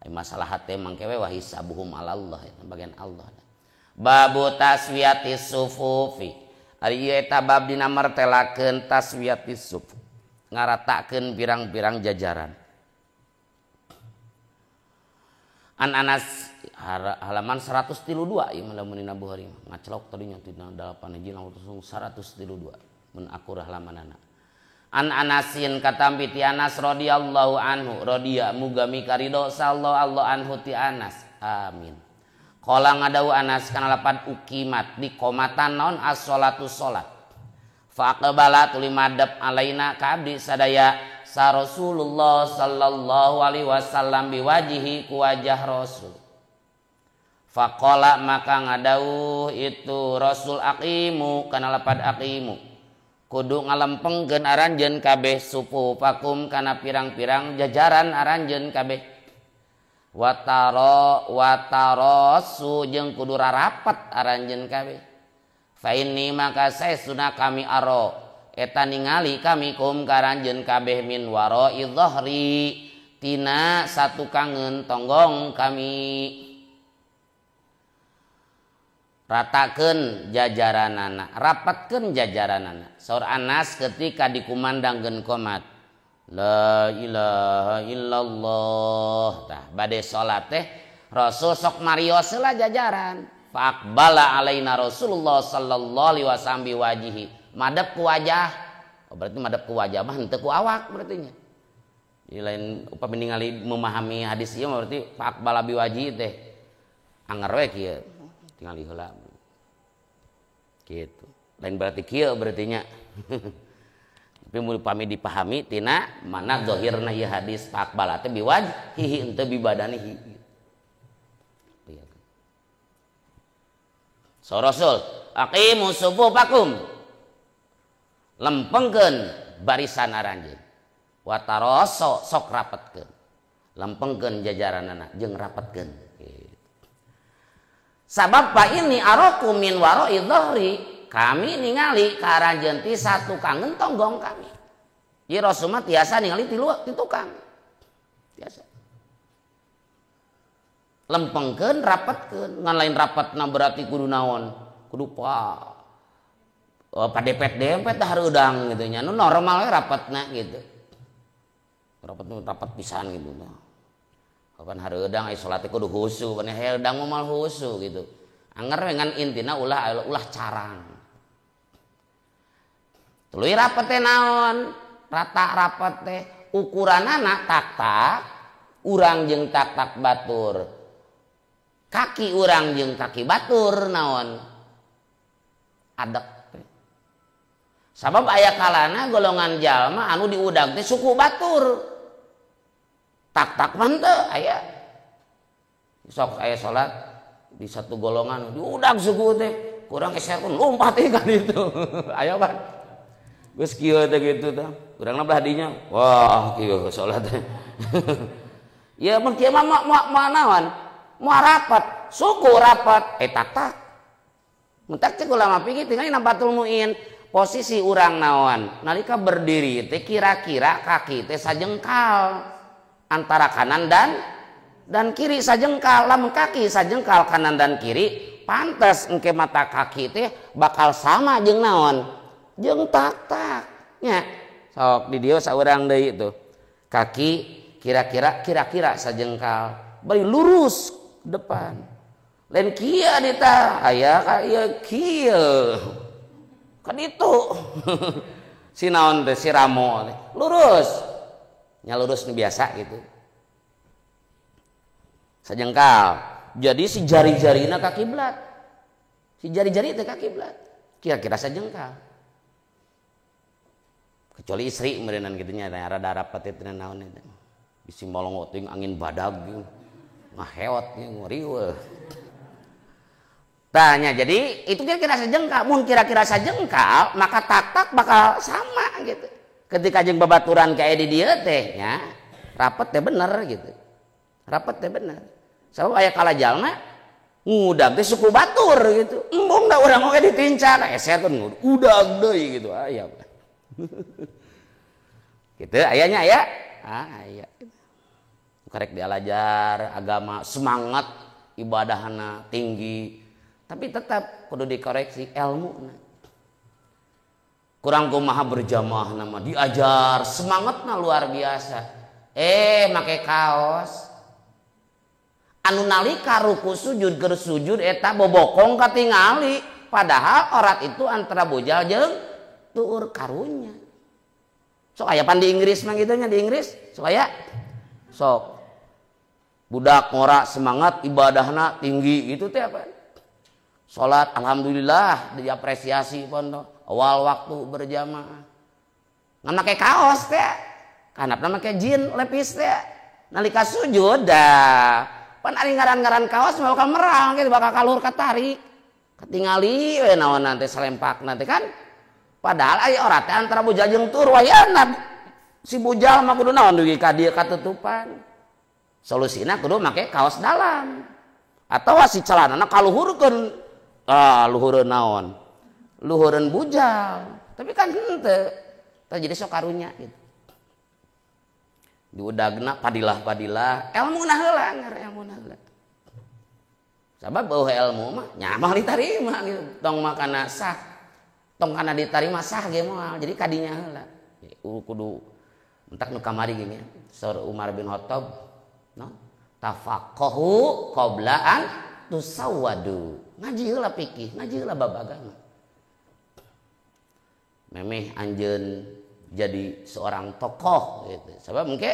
Masalah hati mangkewe wa hisabuhum alallah bagian Allah. Babu taswiyatis sufufi. Ari ieu eta bab dina martelakeun taswiyatis sufuf. Ngaratakeun pirang-pirang jajaran. An Anas halaman 132 ieu mah lamun dina Bukhari ngacelok tadinya tina 8 hiji langsung 132 mun akur halamanana. An Anasin katampi ti Anas radhiyallahu anhu radiya muga mikaridho sallallahu anhu ti Anas amin. Qala ngadau Anas kana lapad ukimat dikomatan naon as-sholatu sholat. Fa aqbala tuli madep alaina ka abdi sadaya sa Rasulullah sallallahu alaihi wasallam biwajihi ku wajah Rasul. Faqala maka ngadauh itu Rasul aqimu kana lapad aqimu. Kudu ngalempengkeun aranjeun kabeh sufufakum kana pirang-pirang jajaran aranjeun kabeh. Wataro watarosu jeung kudu rarapat aranjeun kabeh. Fa inni maka saestuna kami aro eta ningali kami kum karanjeun kabeh min wara'i dhahri tina satukangeun tonggong kami. Ratakeun jajaranana, rapatkeun jajaranana. Saur Anas ketika dikumandangkeun qomat la ilaha illallah. Tah bade salat teh Rasul sok marios heula jajaran. Faqbala alaina Rasulullah sallallahu alaihi wasallam biwajihi. Madep ku wajah. Oh, berarti madep ku wajah mah henteu ku awak berarti nya. Jadi lain upami ningali memahami hadis ieu mah berarti faqbala biwajihi teh anger we kieu. Tingali heula. Gitu. Lain berarti kieu berarti nya. Tapi mun upami dipahami tina mana zahirna ieu hadis faqbala teh biwajhihi henteu bibadanihi. So Rasul aqimu sufufakum lempengkeun barisan aranjeun wa taraso sok rapetkeun lempengkeun jajaranana jeung rapetkeun gitu. Sabab pa ini arakum min wara'i dhahri kami ningali ka aranjeun ti satukangeun tonggong kami. Jadi Rasul mah tiasa ningali ti tukang tiasa lempengkeun rapetkeun ngan lain rapatna berarti kudu naon kudu pa padepet-dempet dah hareudang gitu nya nu normal we rapatna gitu rapat nu rapat pisan gitu nah kapan hareudang ai salat kudu khusyuk pan hareudang mah mal khusyuk gitu anger we ngan intina ulah ulah carang tuluy rapet teh naon rata rapet teh ukuranana tak-tak urang jeung tak-tak batur kaki urang jeung kaki batur naon adek teh. Sabab aya kalana golongan jalma anu diudag teh suku batur tak-tak mah teu aya sok aya salat di satu golongan diudag suku teh kurang eser pun lompat teh kan itu aya pan geus kieu teh kitu teh urangna belah dinya wah kieu salat teh ya mun kieu mah moal naon moal rapat suku rapat tak-tak mentak cek ulama fikih tinggal Nabatul Muin posisi urang naon nalika berdiri teh kira-kira kaki teh sajengkal antara kanan dan dan kiri sajengkal. Lamun kaki sajengkal kanan dan kiri, pantes engke mata kaki teh bakal sama jeung naon? Jeung tak-tak nya. Sok di dieu saurang deui tuh. Kaki kira-kira sajengkal, bari lurus depan. Lain kieu dita, aya ka ieu kieu. Kan itu. Si naon teh si ramo teh lurus. Nya lurus nu biasa gitu. Sajengkal. Jadi si jari-jarina ka kiblat. Si jari-jari teh ka kiblat. Kira-kira sajengkal. Kecuali istri meureunnan kitu nya rada rapat teh naon eta. Bisi molongot ting angin badag ngaheot nya ngoriweuh. Tanya, jadi itu kira-kira sajengkal. Mun kira-kira sajengkal, maka tak-tak bakal sama gitu. Ketika jeung babaturan kayak di dieu teh nya, rapet teh bener gitu. Rapet teh bener. Sabab aya kala jalma ngudag teh suku batur gitu. Embung da urang oge ditincak, eser udag deui gitu aya. Gitu ayanya aya. Ah aya. Karek dialajar agama semangat ibadahna tinggi. Tapi tetap kudu dikoreksi ilmu. Kurang kumaha berjamaah nama diajar semangatna luar biasa. Make kaos. Anu nalika ruku sujud keur sujud eta bobokong katingali. Padahal orat itu antara bujal jeung tuur karunya. Sok aya pan di Inggris mah kitu nya di Inggris. Sok aya. Sok budak ngora semangat ibadahna tinggi gitu teh apa? Salat alhamdulillah diapresiasi pondok awal waktu berjamaah. Ngan make kaos teh. Kanapna make jin lepis teh. Nalika sujud dah. Pan ari ngaran-ngaran kaos mah bakal merang gitu, bakal kaluhur katarik. Katingali we naon teh selempakna teh kan. Padahal aya orat teh antara bujal jeung tur wayana. Si bujal mah kudu naon dugi ka dieu katutupan. Solusina kudu make kaos dalam. Atawa si celanana kaluhurkeun. Ah, luhureun naon? Luhureun bujal. Tapi kan henteu. Tah jadi sok karunya gitu. Diudagna padilah-padilah, elmuna heula ngar elmuna heula. Sabab beuh elmu mah nya mah ditarima gitu. Tong mah kana sah. Tong kana ditarima sah ge moal. Jadi kadinya heula. Kudu entak nu kamari ge nya. Saur Umar bin Khattab, no? Tafaqahu qabla an tusawwadu. Ngaji heula fikih, ngaji heula bab agama. Memeh anjeun jadi seorang tokoh gitu. Sebab mungkin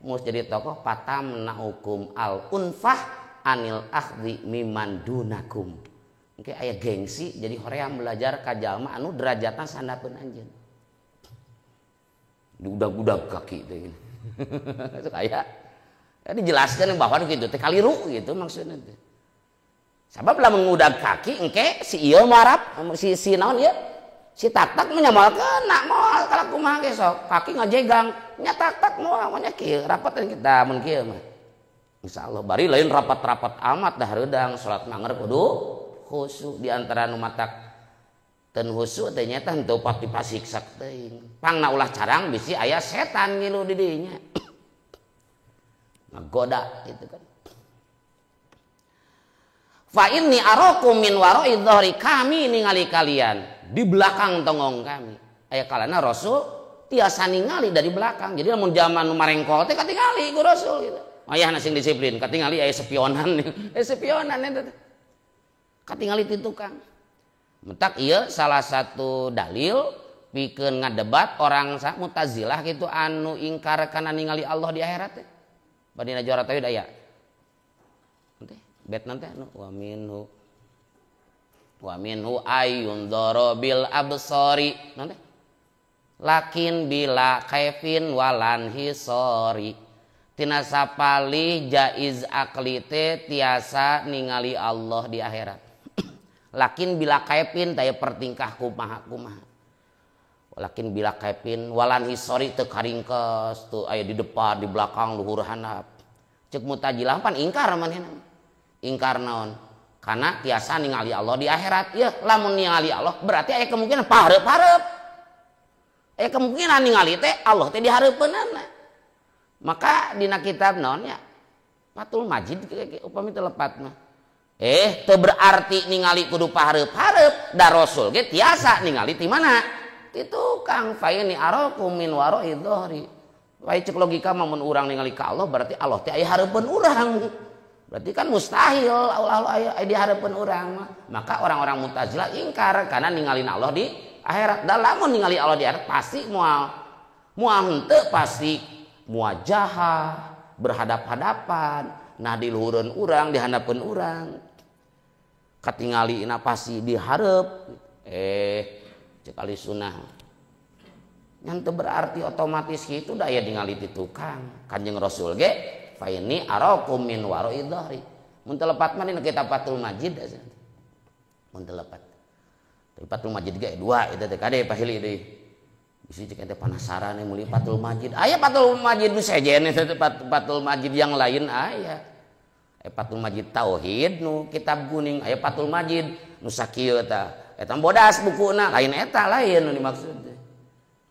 mus jadi tokoh patam naukum al unfah anil akhdhi miman dunakum. Mungkin aya gengsi jadi hoream belajar ka jalma anu derajatna sandapeun anjeun. Diudag-udag kaki teh gini. Itu aya. Ya dijelaskeun bahwa kitu teh kaliru gitu maksudna teh. Sabab lamun ngudag kaki engke si ieu marap si naon ieu si tak-tak menyamal kena moal kalau kumaha ge sok kaki ngajegang nya tak-tak moal nya kieu rapat kita mun kieu mah insyaallah bari lain rapat-rapat amat dah reudang salat manger kudu khusyuk di antara nu matak teu khusyuk teh nya teh henteu pati pasiksak teuing pangna ulah carang bisi aya setan ngilu di dinya ngagoda gitu kan. Fa inni arakum min wara'i dhahri, kami ningali kalian di belakang tongong kami. Aya kalana Rasul tiasa ningali dari belakang. Jadi lamun zaman nu marengkol teh katingali ku Rasul gitu. Ayahna sing disiplin, katingali aya sepionan. Sepionan eta teh. Katingali ti tukang. Mentak ieu salah satu dalil pikeun ngadebat orang Mu'tazilah gitu anu ingkar kana ningali Allah di akhirat teh. Badina juara tauhid aya. Bet nanti anu wa minhu ayun bil absori nanti lakin bila kaifin walan hisori tina sapali jaiz akli teh tiasa ningali Allah di akhirat. Lakin bila kaifin taya pertingkah kumaha kumaha lakin bila kaifin walan hisori teu karingkes teu aya di depan di belakang luhur handap. Cek Mu'tazilah pan ingkar manehna. Ingkar naon? Karena tiasa ningali Allah di akhirat. Ya, lamun ningali Allah berarti aya kemungkinan pahareup-hareup. Aya kemungkinan ningali teh Allah teh dihareupeunana. Maka dina kitab naon nya? Fathul Majid upami teu lepat mah. Teu berarti ningali kudu pahareup-hareup da Rasul ge tiasa ningali ti mana? Ti tukang fa ini arakum min wara'i dhahri. Wae cek logika mah mun urang ningali ka Allah berarti Allah teh aya hareupeun urang. Berarti kan mustahil Allah aya di hareupeun urang mah. Maka orang-orang Mu'tazilah ingkar karena ningalin Allah di akhirat. Da lamun ningali Allah di akhirat pasti moal henteu pasti muajahah berhadap-hadapan. Nah di luhureun urang di handapeun urang. Katingali ina pasti dihareup. Cek ahli sunnah. Ngan teu berarti otomatis kitu da aya ningali ti tukang. Kanjeng Rasul ge fa inni arakum min wara'i dhahri. Mun teu lepat mah dina kitab Fathul Majid. Mun teu lepat. Tapi Fathul Majid ge dua eta teh kade pahili deui. Bisi cek ente penasaran meuli Fathul Majid. Aya Fathul Majid nu sejen eta teh Fathul Majid yang lain aya. Fathul Majid tauhid nu kitab kuning, aya Fathul Majid nu sakieu tah. Eta bodas bukuna lain eta lain nu dimaksud.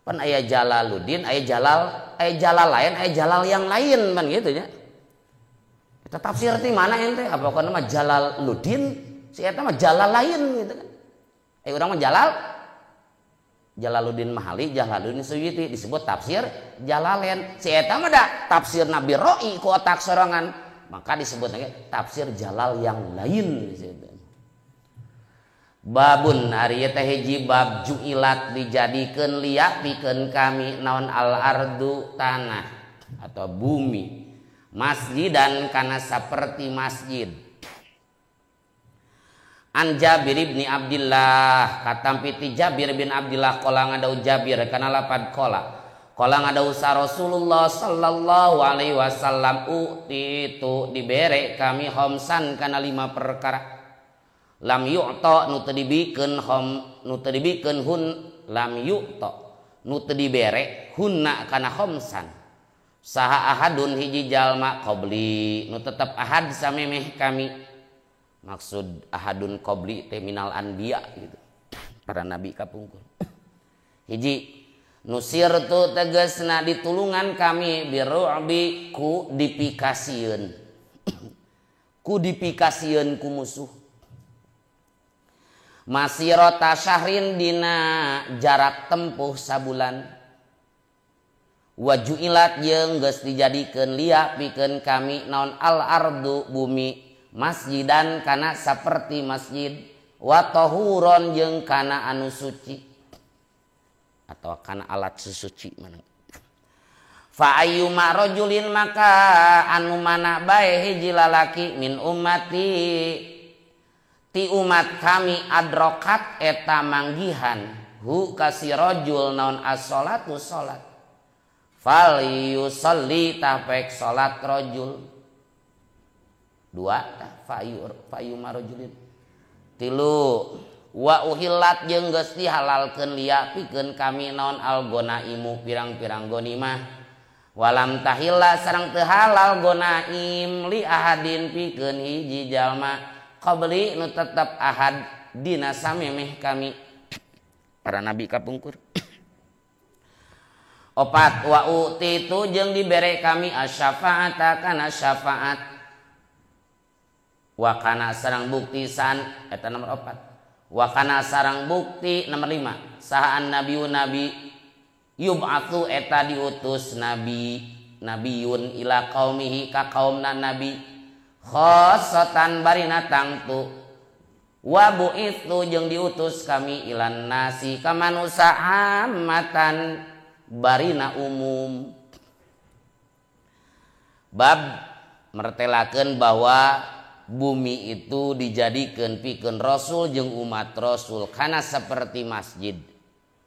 Pan aya Jalaluddin, aya Jalal lain, aya Jalal yang lain pan gitu nya. Eta tafsir ti mana ente? Apa kana mah Jalaluddin, si eta mah Jalal lain gitu kan. Urang mah Jalaluddin Mahali, Jalaluddin Suyuti disebut tafsir Jalalain. Si eta mah da tafsir Nabi Roi ku otak sorangan, maka disebut lagi tafsir Jalal yang lain gitu. Babun ari teh hiji bab ju'ilat dijadikeun liak pikeun kami naon al ardu tanah atau bumi masjidan kana saperti masjid. An Jabir bin Abdillah katampi ti Jabir bin Abdillah qala ngadau Jabir kana lapad qala qala ngadau sa Rasulullah sallallahu alaihi wasallam utitu dibere kami khamsan kana lima perkara. Lam yu'ta nu teu dibikeun hom nu teu dibikeun hun lam yu'ta nu teu dibere hunna kana khamsan saha ahadun hiji jalma qabli nu tetep ahad samemeh kami. Maksud ahadun qabli teh minal anbiya gitu, para nabi kapungkur. Hiji nusirtu tegasna ditulungan kami biru'bi ku dipikasieun ku dipikasieun ku musuh. Masirota syahrin dina jarak tempuh sabulan. Wajuilat jeung geus dijadikeun liak pikeun kami naon al ardu bumi masjidan kana saperti masjid wa tahuron jeung kana anu suci atau kana alat sesuci mana. Fa ayyuma rajulin maka anu mana bae hiji lalaki min ummati ti umat kami adrokat eta manggihan hu kasi rajul naon as-salatu salat fal yusalli tafek salat rajul dua tah fayu marajulin tilu wa uhillat jeung geus dihalalkeun liya pikeun kami naon al gonaimu pirang-pirang gonimah walam tahilla sareng teu halal gonaim li ahadin pikeun hiji jalma qabli nu tetep ahad dina samemeh kami para nabi kapungkur. Opat wa utitu jeung dibere kami asyafaata kana syafaat wa kana sareng bukti san eta nomor opat wa kana sareng bukti nomor 5 sahaan nabiyu nabi yub'atsu eta diutus nabi nabiyun ila qaumihi ka kaumna nabi khosatan barina tangtu wa bu'itsu jeung diutus kami ilan nasi ka manusa amatan barina umum. Bab mertelakeun bahwa bumi itu dijadikeun pikeun rasul jeung umat rasul kana seperti masjid.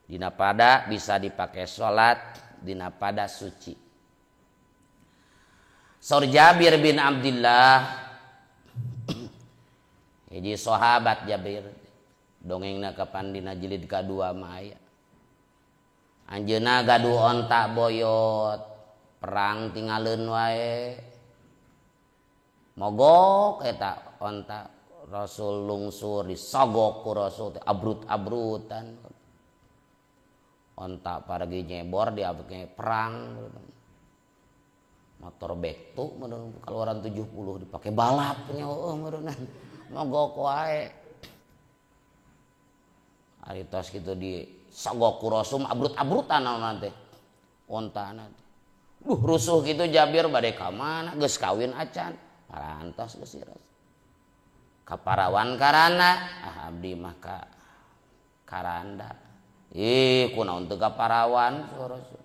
Dina pada bisa dipakai salat, dina pada suci. Saur Jabir bin Abdillah hiji sahabat Jabir dongengna kapan dina jilid kadua mah aya. Anjeunna gaduh onta boyot, perang tingaleun wae. Mogok eta onta Rasul lungsur disogok ku Rasul teh abrut-abrutan. Onta paragi nyebor diabeknya perang. Motor bektu meureun keluaran 70 dipake balap nya heueuh meureunnan. Mogok wae. Ari tos kitu di sogok ku Rasul abrut-abrutan naon teh. Ontana teh. Duh rusuh kitu Jabir bade ka mana geus kawin acan. Parantos geus si Rasul. Ka parawan karana, ah abdi mah ka karanda. Ih kunaon teu ka parawan Rasul.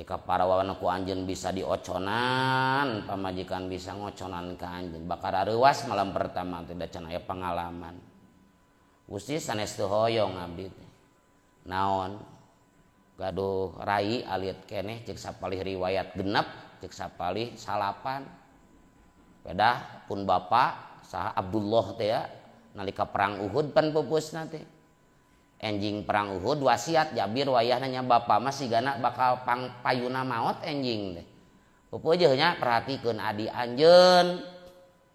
Ka parawan ku anjeun bisa dioconan, pamajikan bisa ngoconan ka anjeun. Bakal reuwas malam pertama teh da can aya pengalaman. Gusti sanes teu hoyong abdi teh. Naon? Gaduh rai alit keneh ceuk sapalih riwayat genep, ceuk sapalih salapan. Pedah pun bapa saha Abdullah teh ya, nalika perang Uhud pan pupusna teh. Enjing perang Uhud wasiat Jabir wayahna nya bapa mah sigana bakal pang payuna maot enjing teh. Pupuh nya perhatikeun adi anjeun.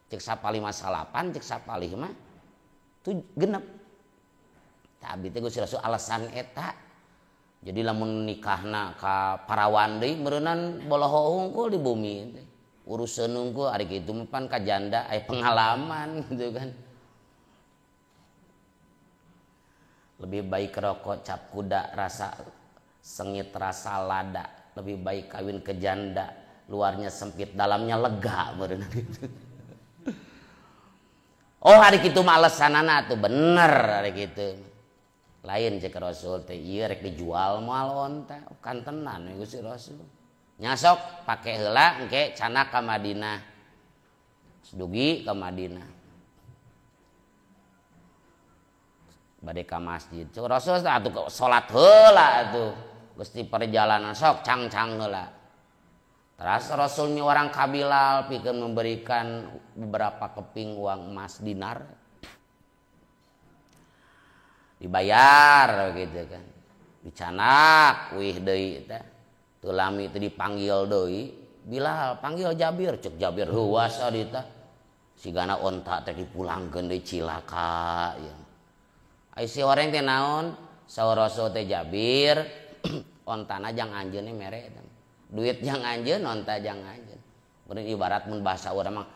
Ceuk sapalih mah salapan, ceuk sapalih mah tu genep. Tah abdi teh Gusti Rasul alasan eta. Jadi lamun nikahna ka parawan deui meureunnan boloho hungkul di bumi teh. Uruseun hungkul ari kitu mah pan ka janda aya pengalaman gitu kan. Lebih baik rokok cap kuda rasa sengit rasa lada, lebih baik kawin ke janda luarnya sempit dalamnya lega meureun gitu. Oh hari kitu mah alesanana atuh bener hari kitu. Lain cek Rasul teh ieu rek dijual moal onta kantenan we Gusti Rasul. Nyasok pake heula engke canak ka Madinah. Dugi ka Madinah. Bade ka masjid. Cek Rasul atuh salat heula atuh. Geus di perjalanan sok cangcang heula. Teras Rasul miwarang ka Bilal pikeun memberikan beberapa keping uang emas dinar. Dibayar gitu kan. Dicanak wih deui teh. Teu lami teh dipanggil deui. Bilal panggil Jabir, cek Jabir heuwas adi teh. Sigana onta teh dipulangkeun deui cilaka ieu. Ai si horeng teh naon? Saur Rasul teh Jabir, ontana jang anjeun mere eta. Duit jang anjeun, onta jang anjeun. Meureun ibarat mun bahasa urang mah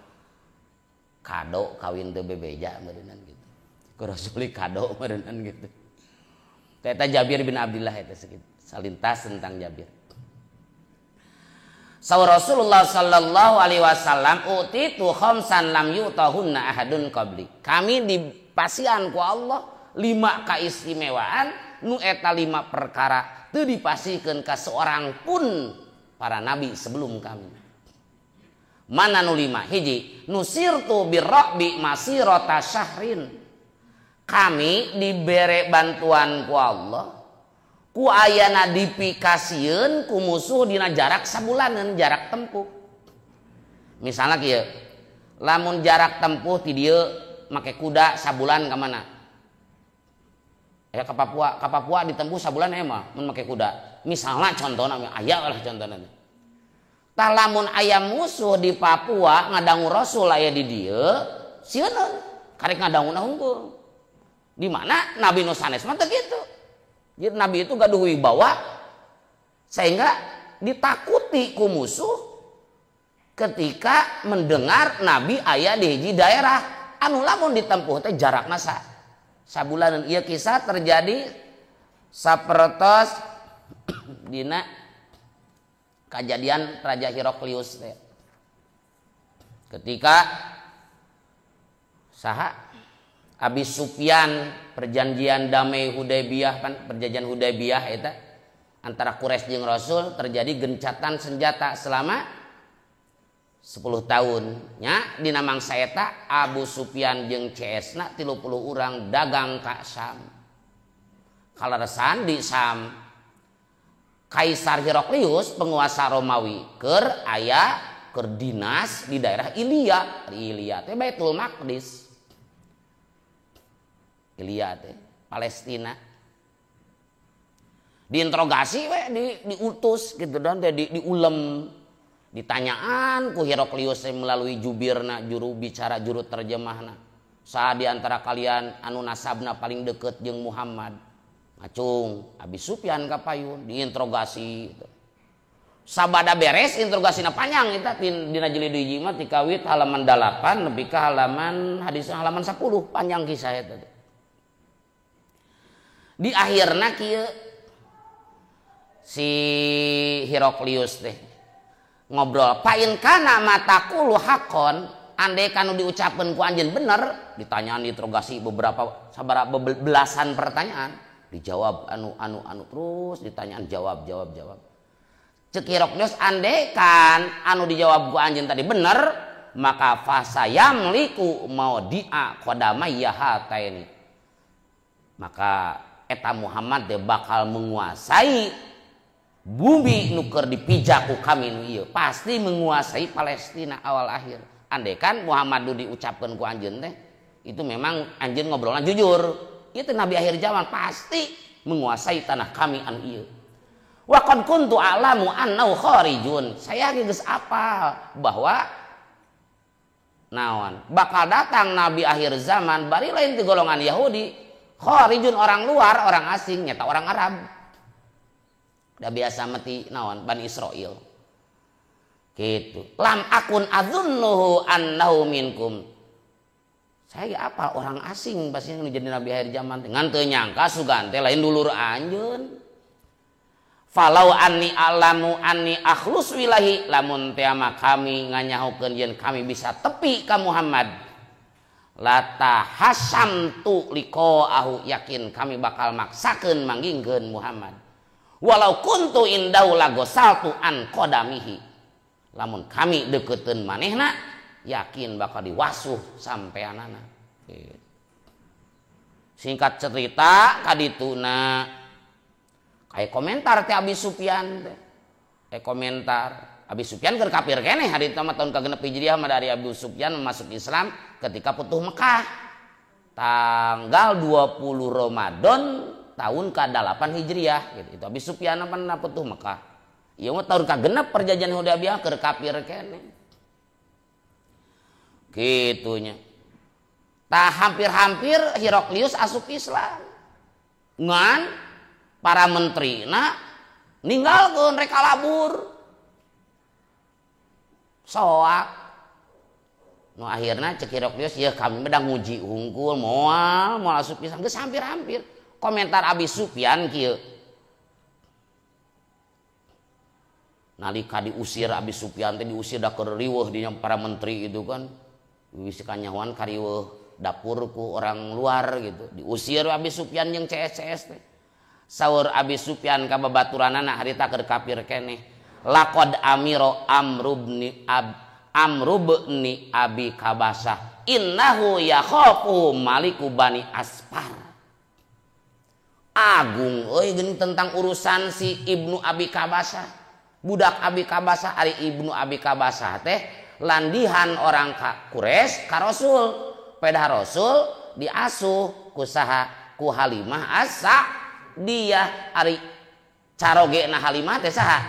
kado kawin teu bebeja meureunnan gitu. Ku Rasul kado meureunnan gitu. Teh eta Jabir bin Abdullah eta sekitu. Salintas tentang Jabir. Saur Rasulullah sallallahu alaihi wasallam utitu khamsan lam yutahunna ahadun qabli. Kami dipasian ku Allah 5 keistimewaan nu eta 5 perkara teu dipasihkeun ka seorang pun para nabi sebelum kami. Mana nu 5? Hiji, nusirtu birra'bi masirata syahrin. Kami dibere bantuan ku Allah ku ayana dipikasieun ku musuh dina jarak sabulaneun, jarak tempuh. Misalnya kieu, lamun jarak tempuh ti dieu make kuda sabulan ka mana? Ya ke Papua ditempuh sabulan emang mun make kuda. Misalnya contohna aya lah contohna. Tah lamun aya musuh di Papua ngadangu Rasul aya di dieu, sieun karek ngadanguna hungkul. Di mana Nabi nu sanes mah teu kitu. Jadi Nabi itu gaduh wibawa sehingga ditakuti ku musuh ketika mendengar Nabi aya di hiji daerah anu lamun ditempuh teh jarakna sabulanan. Ieu kisah terjadi sapertos dina kajadian Raja Heraklius teh. Ketika saha Abi Sufyan perjanjian damai Hudaybiyah kan, perjanjian Hudaybiyah eta antara Quraisy jeung Rasul terjadi gencatan senjata selama 10 tahun nya. Dina mangsa eta Abu Sufyan jeung CS-na 30 urang dagang ka Syam. Kaleresan di Syam Kaisar Heraklius penguasa Romawi keur aya keur dinas di daerah Ilya. Ilya teh Baitul Maqdis. Ilya teh Palestina. Diinterogasi we, diutus gitu dan teh diulem. Ditanyaan ku Heraklius melalui jubirna, juru bicara, juru terjemahna. Saha di antara kalian anu nasabna paling deket jeung Muhammad? Ngacung, Abi Sufyan kapayun diinterogasi gitu. Sabada beres interogasinya panjang eta dina jilid hiji mah tikawit halaman 8 nepi ka halaman hadis halaman 10 panjang kisah eta. Di akhirna kieu si Heroklius teh ngobrol pain kana matakulu hakon andai kanu diucapkeun ku anjeun bener ditanyaan diinterogasi beberapa sabaraha belasan pertanyaan dijawab anu anu anu terus ditanyaan jawab jawab jawab. Cek Heroklius andekan anu dijawab ku anjeun tadi bener maka fasayamliku maudi'a qadamayya hataini maka eta Muhammad teh bakal menguasai bumi nu keur dipijak ku kami nu ieu pasti menguasai Palestina awal akhir. Andekan Muhammad nu diucapkeun ku anjeun teh itu memang anjeun ngobrolna jujur ieu teh nabi akhir zaman pasti menguasai tanah kami anu ieu. Wa qad kuntu a'lamu annahu kharijun. Saya geus apal bahwa naon bakal datang nabi akhir zaman bari lain ti golongan Yahudi, kharijun orang luar, orang asing, nyata orang Arab. Da biasa mati naon Bani Israil. Gitu. Lam akun adzunnuhu annahu minkum. Saya apal orang asing pasti nu jadi nabi akhir zaman ngan teu nyangka sugan teh lain dulur anjeun. Falau anni alamu anni akhlus wilahi lamun teh ama kami nganyahokeun yen kami bisa tepi ka Muhammad lata hasamtu liqa'ahu yakin kami bakal maksakeun manggingkeun Muhammad walau kuntu indau lagosaltu an qadamihi lamun kami deukeuteun manehna yakin bakal diwasuh sampeanana. Singkat cerita kadituna kayak komentar teh Abi Sufyan teh. Kayak komentar Abi Sufyan keur kafir keneh hari itu mah tahun ka-6 Hijriah mah dari Abi Sufyan masuk Islam ketika Futuh Mekah. Tanggal 20 Ramadan tahun ke-8 Hijriah gitu. Itu Abi Sufyan apa Futuh Mekah. Ieu mah tahun ka-6 perjanjian Hudaybiyah keur kafir keneh. Gitunya. Tah hampir-hampir Heroklius asup Islam. Ngan para menteri na ninggalkeun rek kalabur soak nu akhirna cek Heroklius ya kami mah nguji hungkul moal moal asup Islam geus hampir-hampir komentar Abi Sufyan kieu nalika diusir Abi Sufyan teh diusir da keur riweuh di para menteri itu kan wis kanyahoan kariweuh dapur ku orang luar gitu diusir Abi Sufyan jeung CS-CS teh. Saur Abi Sufyan ka babaturanana harita keur kafir keneh laqad amiro amrubni ab amrubni abi kabasah innahu yakhafu maliku bani Asfar. Agung euy geuning tentang urusan si Ibnu Abi Kabasah budak Abi Kabasah ari Ibnu Abi Kabasah teh landihan orang ka Quraisy ka Rasul pedah Rasul diasuh ku saha ku Halimah Asa dia ari carogena Halimah teh saha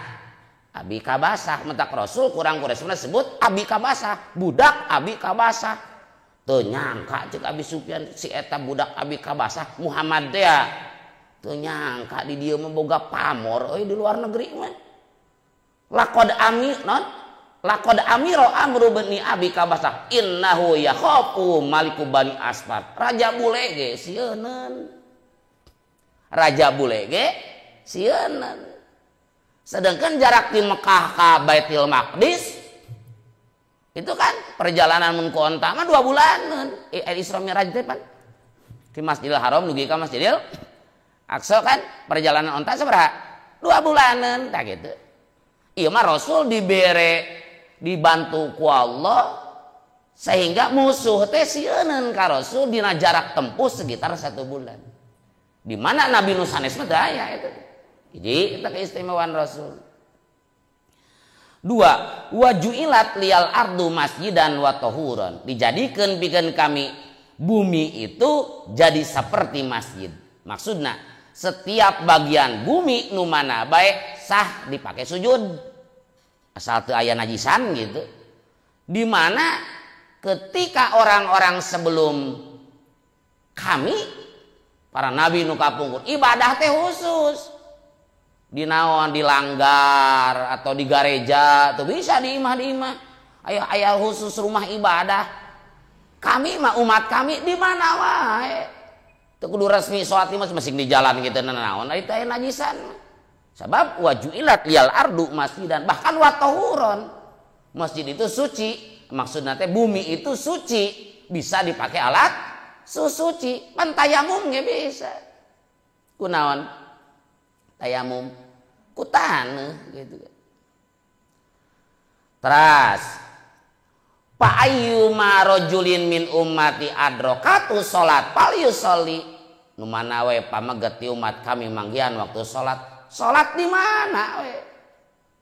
Abi Kabasah mentak Rasul kurang Quraisy sebut Abi Kabasah budak Abi Kabasah teu nyangka ceuk Abi Sufyan si eta budak Abi Kabasah Muhammad teh teu nyangka di dieu mah boga pamor euy di luar negeri mah laqad ami non laqad amiro amru bani Abi Kabasah innahu yakhafu maliku bani Asfar raja bule ge sieuneun raja bule ge sieuneun. Sedangkan jarak di Mekah ke Baitul Maqdis itu kan perjalanan mun ku onta mah 2 bulanan. Isra Mi'raj teh pan di Masjidil Haram dugi ka Masjidil Aqsa kan perjalanan onta sabaraha? 2 bulanan tah gitu. Ieu mah Rasul dibere dibantu ku Allah sehingga musuh teh sieuneun ka Rasul dina jarak tempuh sekitar 1 bulan. Di mana Nabi nu sanes mah teu aya eta. Jadi eta keistimewaan Rasul. 2, wajuilat liyal ardu masjidan wa tahuran. Dijadikeun pikeun kami bumi itu jadi seperti masjid. Maksudna setiap bagian bumi nu mana bae sah dipakai sujud. Asal teu aya najisan gitu. Di mana ketika orang-orang sebelum kami para nabi nu kapungkur ibadah teh khusus. Di naon di langgar atau di gareja tuh bisa di imah di imah. Aya aya khusus rumah ibadah. Kami mah umat kami di mana wae. Teu kudu resmi salat mah masih di jalan gitu naon ari teh najisan. Sebab wajuilat liyal ardu masjidan bahkan wa tahuron. Masjid itu suci, maksudna teh bumi itu suci, bisa dipakai alat suci. Pan tayamum ge bisa. Kunaon? Tayamum ku taneuh gitu. Teras fa ayyuma rajulin min ummati adrokatu salat falyusolli. Nu mana we pameget ti umat kami manggihan waktu salat. Salat di mana we?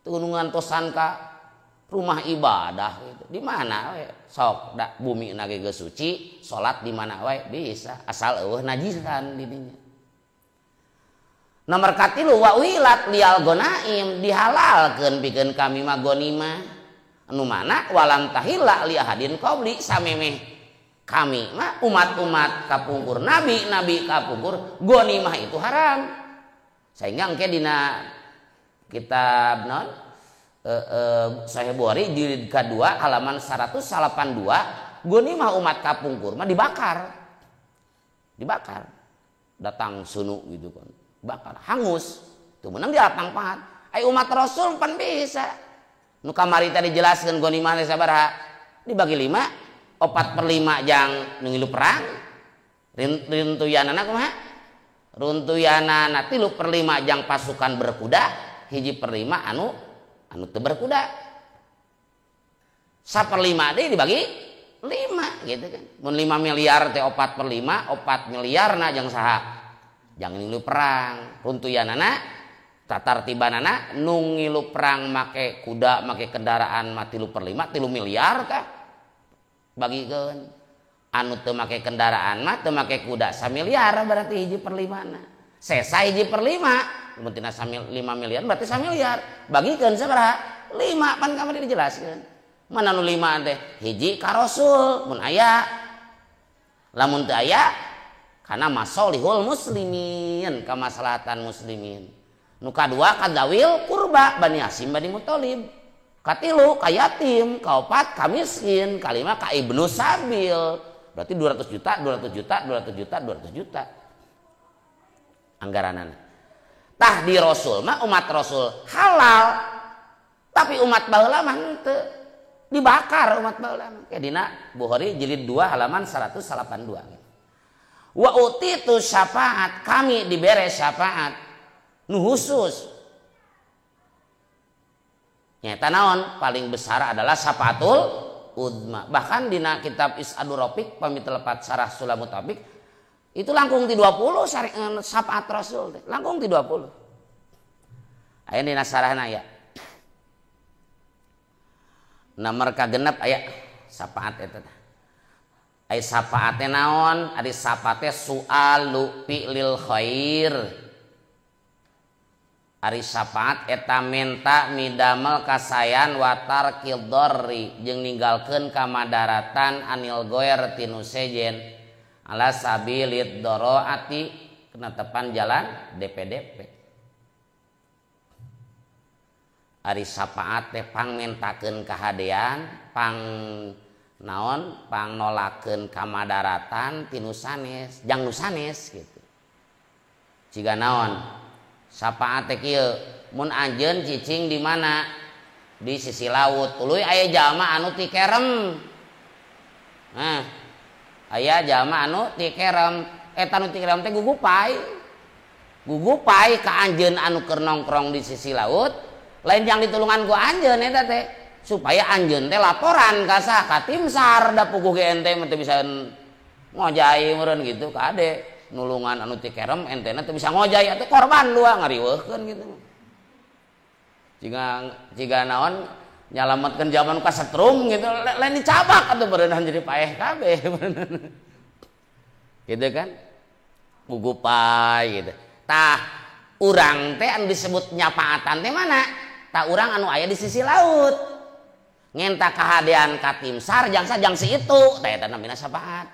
Tunungan tosan ka rumah ibadah gitu. Di mana we? Sok da bumi na ge geus suci, salat di mana we bisa asal eueuh najisan di dinya. Nomor katilu wa wilat lial gonaim dihalalkeun pikeun kami mah gonimah. Anu mana walam tahilla li ahadin qabli samemeh kami mah umat-umat kapungkur nabi-nabi kapungkur gonimah itu haram. Sehingga engke dina kitab non Sahih Bukhari jilid kedua halaman 182 gonimah umat kapungkur mah dibakar. Dibakar. Datang sunu gitu kan. Bakar hangus tuh menang di lapang pahat. Ai umat Rasul pan bisa. Nu kamari tadi jelaskeun gonimah teh sabaraha? Dibagi 5, 4/5 jang nu ngilu perang. Runtuyanana kumaha? Runtuyanana 3/5 jang pasukan berkuda, 1/5 anu anu teu berkuda. 1/5 deui dibagi 5 gitu kan. Mun 5 miliar teh 4/5, 4 miliarna jang saha? Jangan ngilu perang, runtuyanana, tatartibanana, nu ngilu perang make kuda, make kendaraan mah 3/5, 3 miliar tah. Bagikeun. Anu teu make kendaraan mah teu make kuda 1 miliar berarti 1/5. Sesa 1/5, mun tina 5 miliar berarti 1 miliar. Bagikeun sabaraha? 5 pan kamari dijelaskeun. Mana nu 5 teh? Hiji ka Rasul mun aya. Lamun teu aya karena masolihul muslimin kamaslahatan muslimin. Nu kadua kadawil kurba Bani Hasyim Bani Muthalib. Katilu ka yatim, kaopat ka miskin, kalima ka ibnu sabil. Berarti 200 juta, 200 juta, 200 juta, 200 juta. Anggaranana. Tah di Rasul mah umat Rasul halal. Tapi umat baheula mah henteu. Dibakar umat baheula mah. Kayak dina Bukhari jilid 2 halaman 182. Wa utitu syafaat, kami dibere syafaat nu khusus. Nyata naon paling besar adalah syafaatul udma. Bahkan dina kitab Is'adur Rafiq pami telepat sarah Sulamut Taufik itu langkung ti 20 syafaat Rasul teh, langkung ti 20. Aya dina sarahna aya. Nomor kagenep aya syafaat eta teh. Ai syafaate naon? Ari syafaate su'alu fi'lil khair. Ari syafaat eta menta midamel kasayan wa tarkil dharri jeung ninggalkeun kamadaratan anil goer tinu sejen ala sabilid dharaati kena tepan jalan DPDP. Ari syafaat teh pangmentakeun kahadean, pang naon pangnolakeun kamadaratan tinu sanes jang nu sanes gitu. Jiga naon syafaat teh kieu mun anjeun cicing di mana di sisi laut tuluy aya jalma anu ti kerem. Nah aya jalma anu ti kerem eta nu ti kerem teh gugupai. Gugupai ka anjeun anu keur nongkrong di sisi laut lain jang ditulungan ku anjeun eta teh supaya anjeun teh laporan ka saha ka tim SAR da puguh ge ente mah teu bisa ngojai meureun gitu ka ade nulungan anu ti kerem entena teu bisa ngojai atuh korban dua ngariweuhkeun gitu. Jiga naon nyalametkeun zaman ka setrum gitu lain dicabak atuh beureunan jadi paeh kabeh gitu kan gugupai gitu. Tah urang teh anu disebut nyapaatan teh mana? Tah urang anu aya di sisi laut. Ngenta kahadean ka tim SAR jangsa jang si itu teh eta namina syafaat.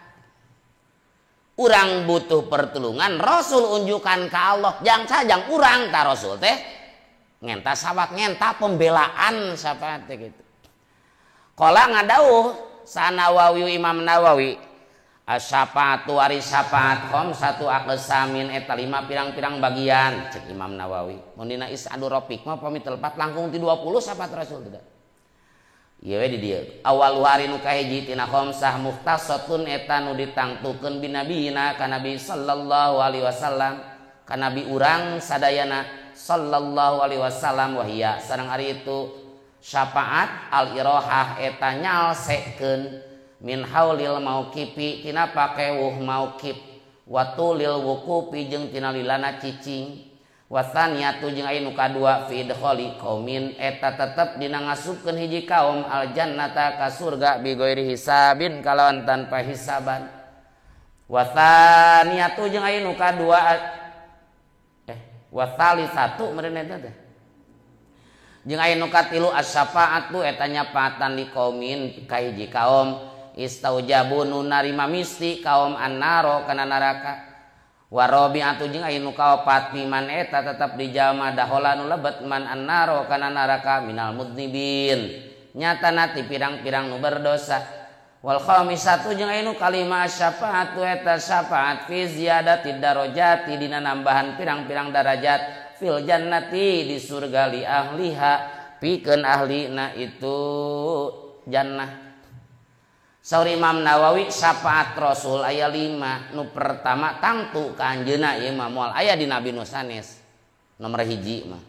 Urang butuh pertolongan Rasul unjukkan ka Allah jangsa jang urang ta Rasul teh Ngenta syafaat, ngenta pembelaan syafaat teh gitu. Qala ngadawuh Sanawawi Imam Nawawi asyafaatu ari syafaat khamsatu aqsamin eta 5 pirang-pirang bagian cek Imam Nawawi. Mun dina Is'adur Rafiq mah pami telepat langkung ti 20 syafaat Rasul tidak. Ieu we di dieu. Awal hari nu kahiji tina khamsah mukhtasatun eta nu ditangtukeun binabiyina ka Nabi sallallahu alaihi wasallam ka Nabi urang sadayana sallallahu alaihi wasallam wahia sareng ari itu syafaat al irohah eta nyalsekeun min haulil mauqifi tina pakewuh mauqif wa tulil wuqufi jeung tina lilana cicing wasaniyatu jeung aya nu kadua fi idkhali qaumin eta tetep dina ngasupkeun hiji kaum al jannata ka surga bi ghairi hisabin kalawan tanpa hisaban wasaniyatu jeung aya nu kadua wasalisatu meureun eta teh jeung aya nu katilu asyafaatu eta nyapaatan li qaumin ka hiji kaum istaujabu nu narima misti kaum annaro kana neraka warobi'atu jeung aya nu kaopat piman eta tetep dijama dahola nu lebet man annaro kana neraka minal mudnibin nyatana ti pirang-pirang nu berdosa wal khamisatu jeung aya nu kalima syafaatu eta syafaat fi ziyadati darajati dina nambahan pirang-pirang darajat fil jannati di surga li ahliha pikeun ahlina itu jannah. Saur Imam Nawawi syafaat Rasul aya 5 nu pertama tangtu ka anjeunna ieu mah moal aya di Nabi nu sanes nomor 1 mah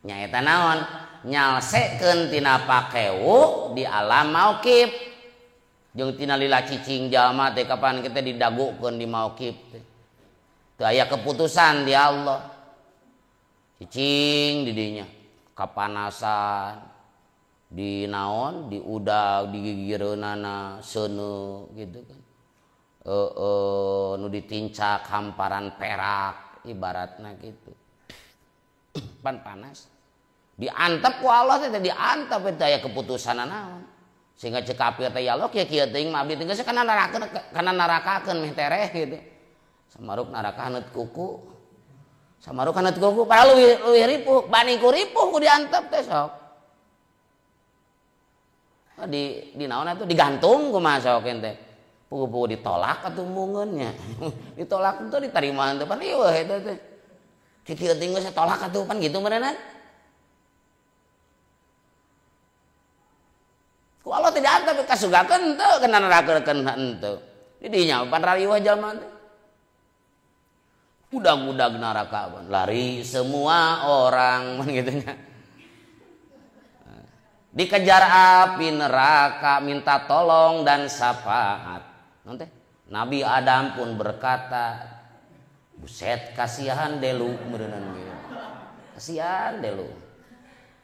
nyaeta naon nyalsekeun tina pakewu di alam mauqif jeung tina lila cicing jalma teh kapan kita didagukeun di mauqif teh teu aya keputusan di Allah cicing di dinya kapanasan di naon di udag di gigireunana seuneu gitu kan nu ditincak hamparan perak ibaratna gitu pan panas diantep ku Allah teh diantep teh aya keputusan naon sehingga cek kafir teh ya Allah kieu-kieu teuing mah abdi teh geus kana nerakakeun meh tereh gitu samaruk neraka haneut kuku samaruk haneut kuku padahal leuwih ripuh bani ku ripuh ku diantep teh sok di naon atuh digantung kumaha sok ente pugu-pugu ditolak atuh mungeunnya ditolak teu ditarima teu pan ieu eta teh kieu teuing geus tolak atuh pan gitu meureunna ku Allah teh diantep kasugakeun teu kana nerakakeun henteu di dinya pan rariweuh jalma teh udag-udag neraka pan lari semua orang pan kitu nya. Dikejar api neraka minta tolong dan syafaat. Nanti Nabi Adam pun berkata, buset kasihan delu meureunnan gitu. Kasihan delu.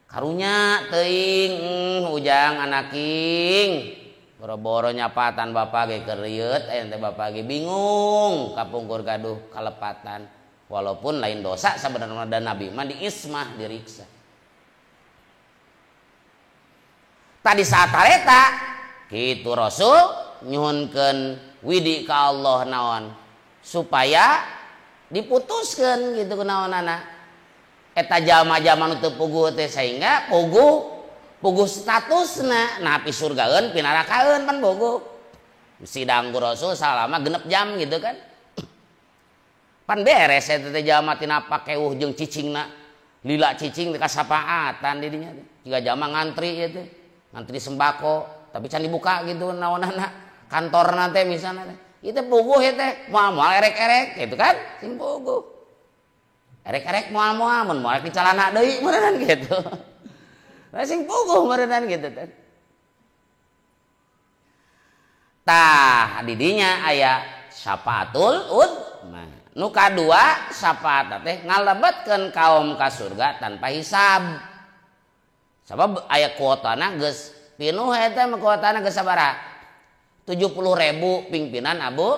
Karunya teuing ujang anaking. Boro-boro nyapatan bapak ge keurieut aya teh bapak ge bingung kapungkur gaduh kalepatan. Walaupun lain dosa sabenerna dan Nabi mah diismah diriksa. Tadi saat hareta kitu Rasul nyuhunkeun widi ka Allah naon supaya diputuskeun gitu kunaonana eta jalma-jalma nu teu puguh teh sehingga puguh statusna nah pi surgaeun pi nerakaeun pan puguh sidang ku Rasul salama 6 jam gitu kan pan beres eta teh jalma tina pakewuh jeung cicingna lila cicing teh kasapaatan di dinya teh jiga jalma ngantri ieu teh ngantri sembako tapi can dibuka gitu naonana kantorna teh misalna teh ieu teh puguh ieu teh moal-moal erek-erek gitu kan sing puguh erek-erek moal-moal mun moal di calana deui meureunnan gitu nah sing puguh meureunnan gitu teh tah di dinya aya syafaatul udma nu kadua syafaat teh ngalebetkeun kaum ka surga tanpa hisab. Sabab aya kuotana geus pinuh eta mah kuotana geus sabaraha? 70.000 pimpinan Abu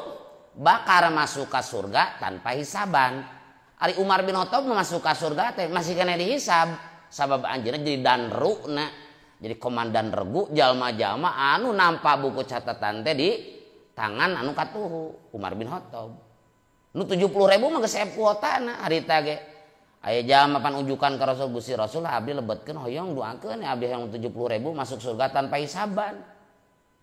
Bakar masuk ka surga tanpa hisaban. Ari Umar bin Khattab masuk ka surga teh masih kena dihisab sabab anjeunna jadi danruna, jadi komandan regu jalma-jalma anu nampa buku catatan teh di tangan anu katuhu Umar bin Khattab. Nu 70.000 mah geus aya kuotana harita ge. Aya jalma pan ujukan ka Rasul Gusti Rasul abdi lebetkeun hoyong doakeun abdi hoyong 70.000 masuk surga tanpa hisaban.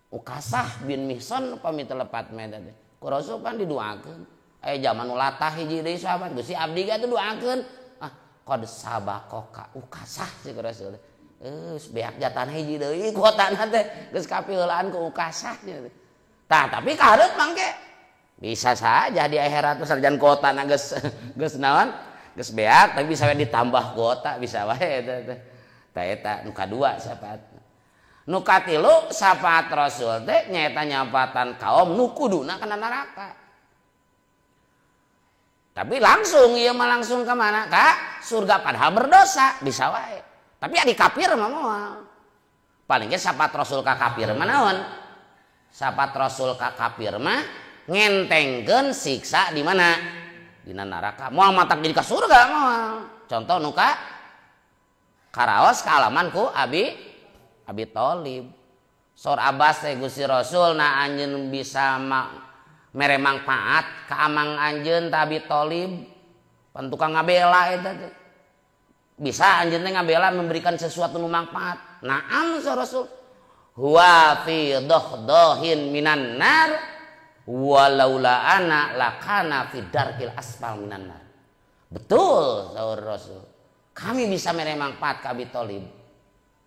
Ukasah bin Mihsan pami teu lepat mah eta teh. Ku Rasul pan didoakeun. Aya jalma nu latah hiji deui sahabat Gusti abdi ge atuh doakeun. Ah qad sabaqaka Ukasah si ku Rasul. Geus beak jatahna hiji deui kuotana teh geus kapiheulaan ku Ukasah cenah teh. Tah tapi kahareup mangke bisa saja di akhirat sarjan kuotana geus geus naon geus beak tapi bisa we ditambah kuota bisa wae eta teh. Tah eta nu kadua syafaat. Nu katilu syafaat Rasul teh nyaeta nyafaatan kaum nu kuduna kana neraka. Tapi langsung ieu mah langsung ka mana? Ka surga padahal berdosa bisa wae. Tapi adi kafir mah moal. Paling ge syafaat Rasul ka kafir mah naon? Syafaat Rasul ka kafir mah ngentengkeun siksa di mana? Dina neraka. Moal matak jadi ka surga moal. Contoh nu ka karaos kaalaman ku Abi Thalib. Sor Abbas teh Gusti Rasul na anjeun bisa mere mangpaat ka amang anjeun ta Abi Thalib. Pan tukang ngabela eta teh. Bisa anjeun teh ngabela memberikan sesuatu nu mangpaat. Naam sor Rasul. Huwa fi dohdohin minan nar walaula ana lakana fi darkil asfal minan nar. Betul saur Rasul. Kami bisa mere mangpaat ka Abi Thalib.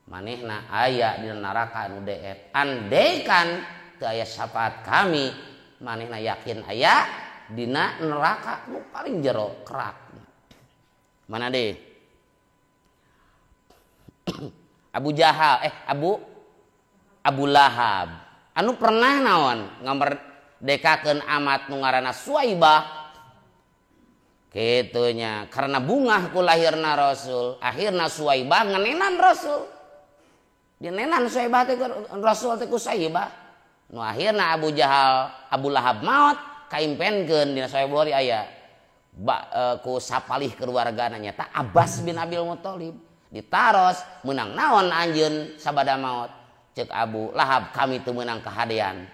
Manehna aya di neraka nu deet. Andaikan teu aya syafaat kami, manehna yakin aya dina neraka nu paling jero kerak. Mana deh? Abu Jahal, Abu Lahab. Anu pernah naon ngamerdekakeun amat nu ngaranna Suwaibah. Kitunya karena bungah ku lahirna Rasul, akhirna Suwaibah ngenenan Rasul. Dinenan Suwaibah teh Rasul teh ku Suwaibah. Nu akhirna Abu Jahal, Abu Lahab maot kaimpenkeun dina Sahih Bukhari aya. Ku sapalih keluargana nyata Abbas bin Abil Muthalib. Ditaros meunang naon anjeun sabada maot. Ceuk Abu Lahab kami teu meunang kahadean.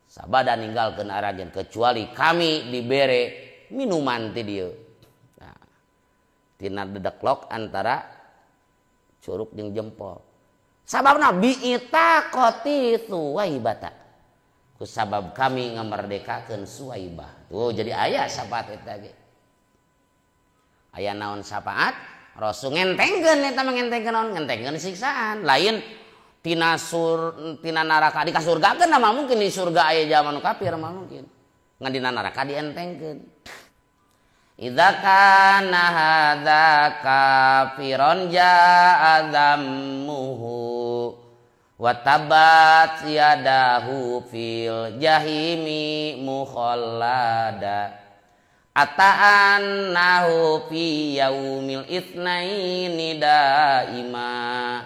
Sabada ninggalkeun aranjeun kecuali kami dibere minuman ti dieu. Nah, tina dedeklok antara curug jeung jempol. Sababna bi'itaqati Suwaibata. Ku sabab kami ngamerdekakeun Suwaibah. Tuh jadi aya syafaat eta ge. Aya naon syafaat? Rasul ngentengkeun eta mah ngentengkeun naon? Ngentengkeun siksaan. Lain tina tina neraka dikasurgakeun mah mungkin di surga aya jalma nu kafir mah mungkin. Ngan dina neraka dientengkeun. Idza kana hadza kafiron jaa dzammuhu wa tabat yadahu fil jahimi mukhallada ata'annahu fi yaumil itsnaini daima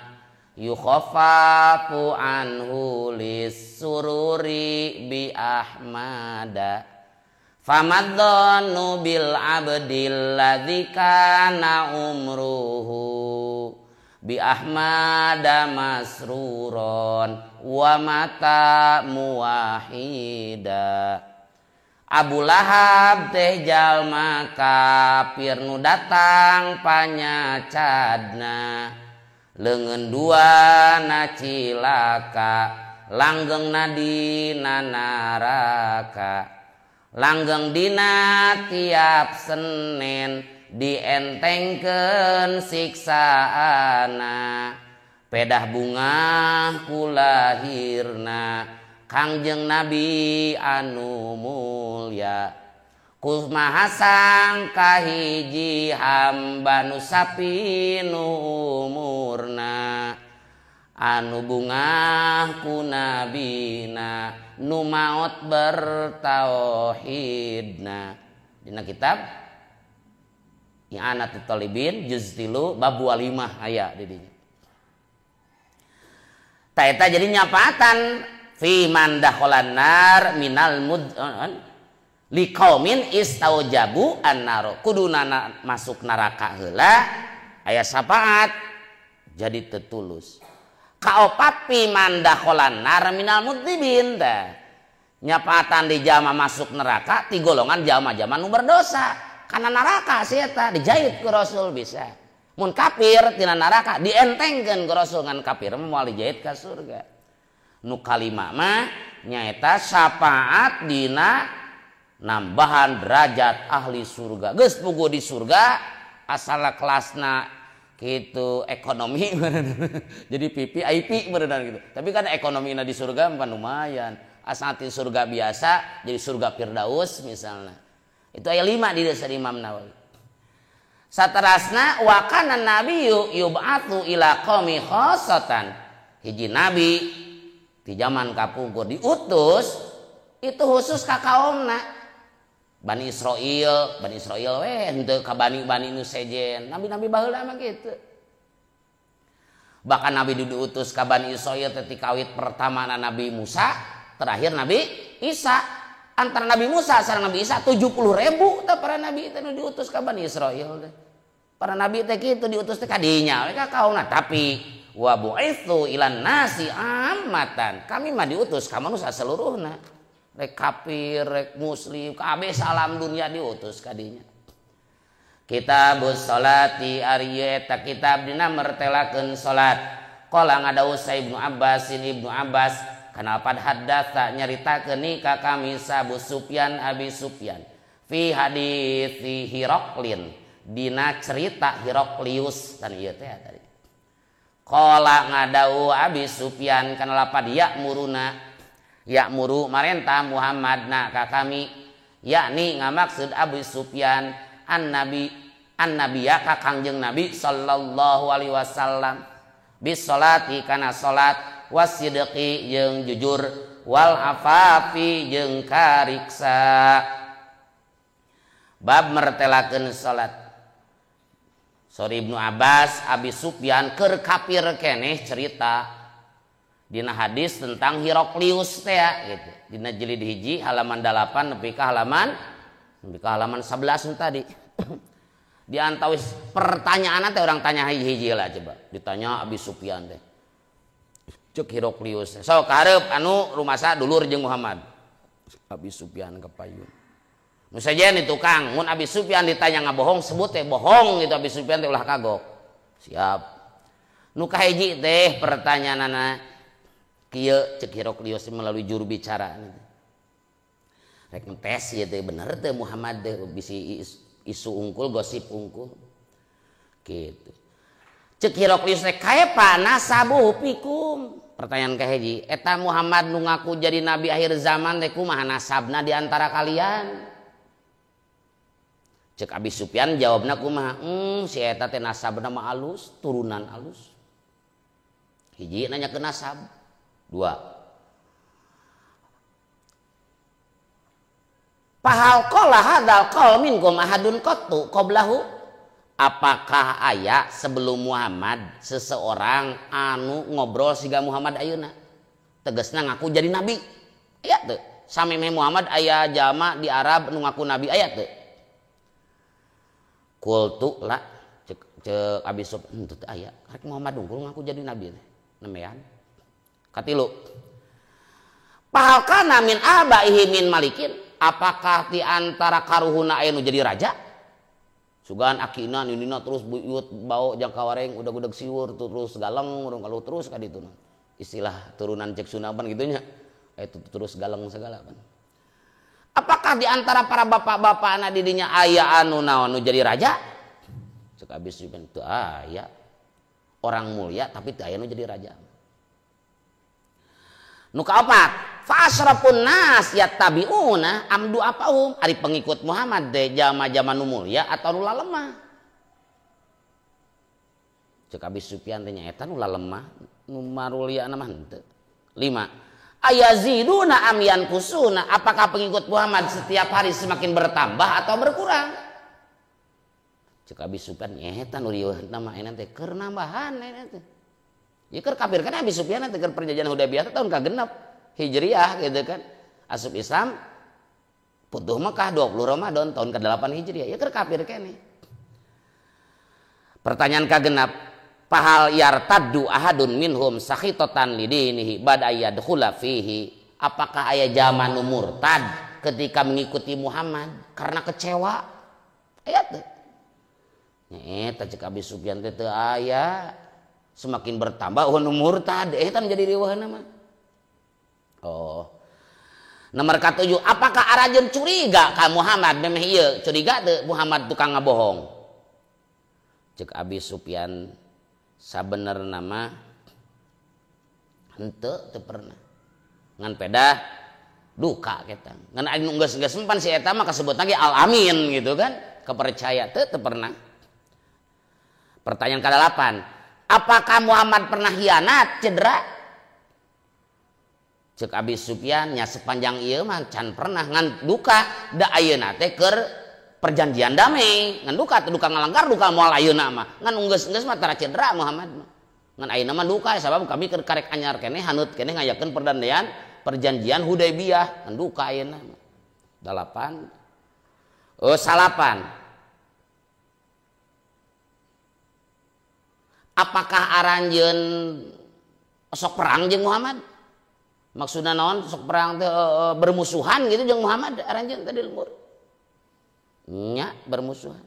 yukhaffafu anhu lis-sururi bi ahmada famadhannu bil abdil ladzi kana umruhu bi ahmada masruron wa mata muwahida. Abu Lahab teh jalma kafir nu datang panyacadna leungeun dua na cilaka langgengna dina neraka langgeng dina tiap Senin dientengkeun siksaana pedah bungah kulahirna Kangjeng Nabi anu mulya kumaha sangka hiji hamba nu sapi nu umurna anu bungah ku nabina nu maot bertauhidna. Dina kitab I'anatut Talibin juz 3 bab 25 aya di dinya. Ta eta jadi nyapatan fi man dakhalan nar minal mud liqaumin istaujabu annar kuduna masuk neraka heula aya syafaat jadi tetulus. Kaopat fi man dakhalan nar minal mudnibin teh nyapatan di jalma masuk neraka ti golongan jalma-jalma nu berdosa. Kana neraka si eta dijahit ku Rasul bisa. Mun kafir tina neraka dientengkeun ku Rasul ngan kafir mah moal dijahit ka surga. Nu kalima mah nyaeta syafaat dina nambahan derajat ahli surga. Geus puguh di surga asal kelasna gitu ekonomi jadi VVIP berenang gitu. Tapi kan ekonomina di surga mah lumayan. Asal di surga biasa jadi surga Firdaus misalnya. Itu ayat 5 di desa Imam Nawawi. Saterasna wa kana nabiyyu yub'atsu ila qaumi khassatan. Hiji nabi di zaman kapungkur diutus itu khusus ka kaumna. Bani Israil we henteu ka bani-bani nu sejen. Nabi-nabi baheula mah kitu. Bahkan nabi diutus ka Bani Israil teh kawit pertama Nabi Musa, terakhir Nabi Isa. Antara Nabi Musa sareng Nabi Isa 70.000 teh para nabi teh nu diutus ka Bani Israil teh. Para nabi teh kitu diutus teh ka dinya we ka kaumna, tapi wa bu'itsu ilan nasi ammatan. Kami mah diutus ka manusia seluruhna. Rek kafir, rek muslim, kabeh salam dunia diutus ka dinya. Kitabus sholati ari eta kitab dina mertelakeun salat. Qala ngadawuh Ibnu Abbas, Ibnu Abbas kana pad haddatsa nyaritakeun ni ka kami Abu Sufyan Abi Sufyan fi hadithi Hiraklin dina cerita Heraklius tan ieu teh tadi. Qala ngadawuh Abi Sufyan kana lapad ya'muruna ya'muru marentah Muhammad na ka kami yakni ngamaksud Abu Sufyan an-nabiya ka Kangjeng Nabi sallallahu alaihi wasallam bis salati kana salat wasidqi jeung jujur wal afafi jeung kariksa. Bab mertelakeun salat. Sori Ibnu Abbas Abi Sufyan keur kafir keneh cerita dina hadis tentang Heraklius teh gitu. Dina jilid 1 halaman 8 nepi ka halaman 11 tadi. Di antawis pertanyaan teh orang tanya hiji-hiji lah coba. Ditanya Abi Sufyan teh. Cek Heraklius. So kahareup anu rumasa dulur jeung Muhammad. Abi Sufyan kapayun. Nu sejen di tukang, mun Abi Sufyan ditanya ngabohong sebut teh bohong gitu Abi Sufyan teh ulah kagok. Siap. Nu kahiji teh pertanyaanana kieu cek Heraklius melalui juru bicara. Rek ngetes ieu teh bener teh Muhammad teh bisi isu unggul gosip unggul. Gitu. Cek Heraklius teh kaepa nasabuhu pikum. Pertanyaan kahiji, eta Muhammad nu ngaku jadi nabi akhir zaman teh kumaha nasabna di antara kalian? Cek Abi Sufyan jawabna kumaha? Si eta teh nasabna mah alus, turunan alus. Hiji nanya ke nasab. 2. Pahal qala hadzal qaul minkum ahadun qattu qablahu? Apakah aya sebelum Muhammad seseorang anu ngobrol siga Muhammad ayeuna? Tegasna ngaku jadi nabi. Aya teu? Samemeh Muhammad aya jalma di Arab nu ngaku nabi aya teu? Qultu la cek Abi Sufyan teu aya. Karek Muhammad unggul ngaku jadi nabi teh. Nembean. Katilu. Pahal kana min abaihi min malikin? Apakah di antara karuhuna aya nu jadi raja? Sugan akina ninina terus buyut bau jangka wareng udag-udag siwur terus galeng urang kaluh terus ka ditu. Istilah turunan cek Sunda pan gitunya. Itu terus galeng segala pan. Apakah di antara para bapak-bapak anak didinya aya anu naon nu jadi raja? Cek Abi Sufyan teu aya. Orang mulia tapi teu aya nu jadi raja. Nu kaopat, fa asrafun nas yattabi'una amdu apahum. Ari pengikut Muhammad teh jalma-jalma nu mulia atau nu lemah? Cek Abi Sufyan teh nya eta nu lemah, nu maruliana mah henteu. 5. Ayaziduna am yanqusuna? Apakah pengikut Muhammad setiap hari semakin bertambah atau berkurang? Cek Abi Sufyan eta nu rieuh mah euna teh keur nambahan euna teh. Ya keur kafir kan Abi Sufyan teh keur perjanjian Hudaybiyah tahun ka-6 Hijriah gitu kan. Asup Islam putuh Mekah 20 Ramadan tahun ke-8 Hijriah. Ya keur kafir keneh. Pertanyaan ka-6, pahal yartaddu ahadun minhum sakhitatan lidinihi bada yadkhula fihi? Apakah aya zaman nu murtad ketika mengikuti Muhammad karena kecewa? Aya teu? Nya eta cek Abi Sufyan teh teu aya. Semakin bertambah nu murtad eta jadi riweuhna mah. Oh. Nomor 7, apakah aranjeun curiga ka Muhammad memeh ieu? Curiga teu Muhammad tukang ngabohong? Cek Abi Sufyan sabenerna mah henteu teu pernah. Ngan pedah duka kita. Ngan anu geus-geus empan si eta mah kasebut lagi al-amin gitu kan. Kepercaya teu pernah. Pertanyaan ke-8, apakah Muhammad pernah hianat, cedera? Cek Abi Sufyan nya sepanjang ieu mah can pernah ngan duka da ayeuna teh keur perjanjian damai ngan duka teu duka ngalanggar duka moal ayeuna mah ngan geus-geus mah tara cedera Muhammad mah ngan ayeuna mah duka sabab kami keur karek anyar keneh haneut keneh ngayakeun perdamaian perjanjian Hudaybiyah ngan duka ayeuna mah. 8 oh salapan, apakah aranjeun sok perang jeung Muhammad? Maksudna naon sok perang teh bermusuhan gitu jeung Muhammad aranjeun tadi lembur. Nya bermusuhan.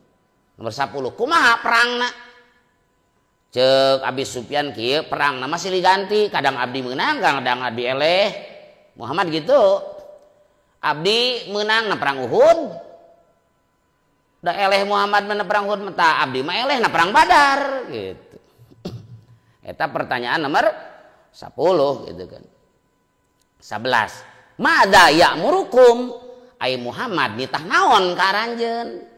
Nomor 10, kumaha perangna? Cek Abi Sufyan kieu perangna mah silih ganti, kadang abdi meunang, kadang abdi eleh. Muhammad gitu. Abdi meunang na perang Uhud. Da eleh Muhammad mah na perang Uhud mah tah abdi mah eleh na perang Badar gitu. Eta pertanyaan nomor 10 gitu kan. 11, mada ya'murukum ai Muhammad nitah naon ka aranjeun?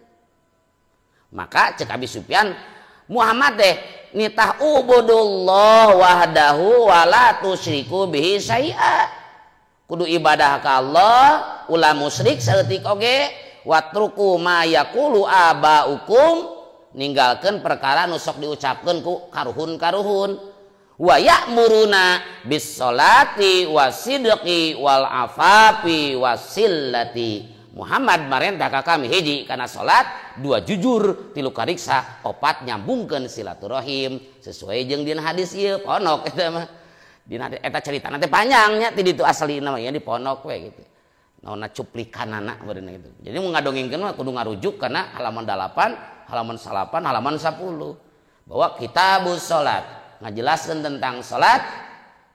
Maka cek Abi Sufyan Muhammad teh nitah ubudullah wahdahu wala tusyriku bihi syai'a. Kudu ibadah ka Allah, ulah musyrik saeutik oge, watruku ma yaqulu abaukum, ninggalkeun perkara nu sok diucapkeun ku karuhun-karuhun. Wa ya'muruna bis salati wasidqi wal afafi wasillati. Muhammad marentah ka kami hiji kana salat, dua jujur, tilu kariksa, opat nyambungkeun silaturahim sesuai jeung dina hadis ieu ponok eta mah. Dina eta caritana teh panjang nya ti ditu aslina mah di ponok we gitu. Naonna cuplikanana beureuh gitu. Jadi mun ngadongengkeun mah kudu ngarujuk kana halaman 8, halaman 9, halaman 10. Bahwa kitabus salat ngajelaskeun tentang salat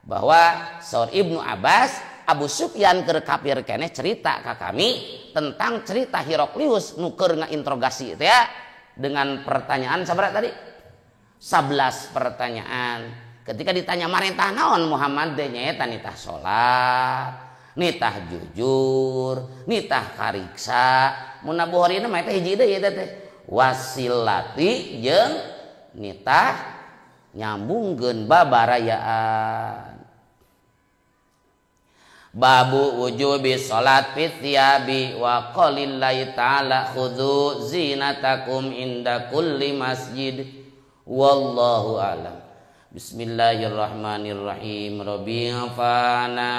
bahwa Saur Ibnu Abbas Abu Sufyan keur kafir keneh cerita ka kami tentang cerita Heraklius nu keur ngainterogasi teh ya dengan pertanyaan sabaraha tadi? 11 pertanyaan. Ketika ditanya marentah naon Muhammad teh nyaeta nitah salat, nitah jujur, nitah kariksa. Mun Bukhari mah eta hiji deui eta teh wasilati jeung nitah nyambungkeun babarayaan. Babu wujubi salat fi thiyabi wa qalillahi ta'ala khudzu zinatakum inda kulli masjid. Wallahu a'lam. Bismillahirrahmanirrahim. Rabbi fa'ana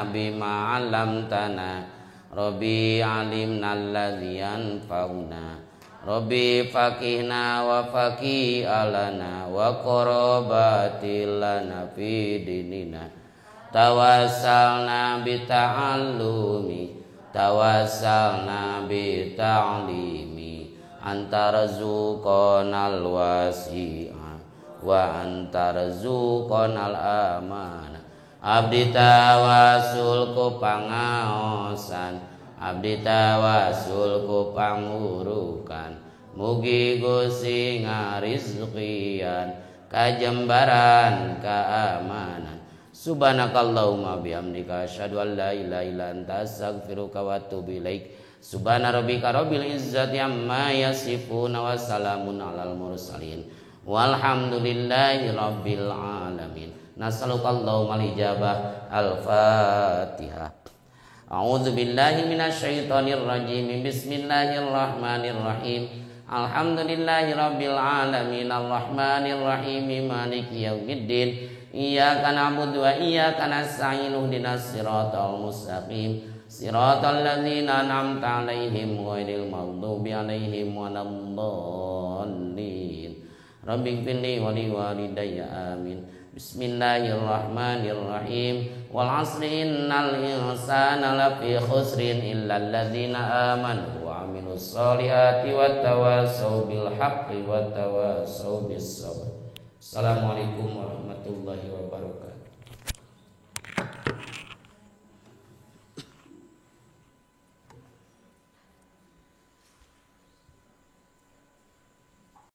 bima 'allamtana, Rabbi 'alimna alladzi yanfa'una, Rabbi faqihna wa faqih alana wa qarabatil lana fi dinina. Tawassalna bi ta'allumi, tawassalna bi ta'limi, antarzuqanal wasi'a wa antarzuqanal amana. Abdi tawasul ku pangaosan, abdi tawasul ku pangurukan, mugi Gusti ngarizkian kajembaran keamanan. Subhanakallahumma bihamdika asyhadu an la ilaha illa anta astaghfiruka wa atubu ilaik. Subhana rabbika rabbil izzati amma yasifun wa salamun alal mursalin. Walhamdulillahi rabbil alamin. Nas'alukallahumma al-ijabah. Al-Fatihah. A'udzu billahi minasyaitonir rajim. Bismillahirrahmanirrahim. Alhamdulillahi rabbil alamin arrahmanir rahim maliki yaumiddin. Iyyaka na'budu wa iyyaka nasta'in ihdinas siratal mustaqim siratal ladzina an'amta 'alaihim ghairil maghdubi 'alaihim waladdallin. Rabbighfirli wa liwalidayya amin. Bismillahirrahmanirrahim. Wal 'asri innal insana lafi khusrin illal ladzina amanu wa 'amilus amilus solihati wa tawasau bil haqqi wa tawasau bis sabr. Assalamualaikum warahmatullahi wabarakatuh.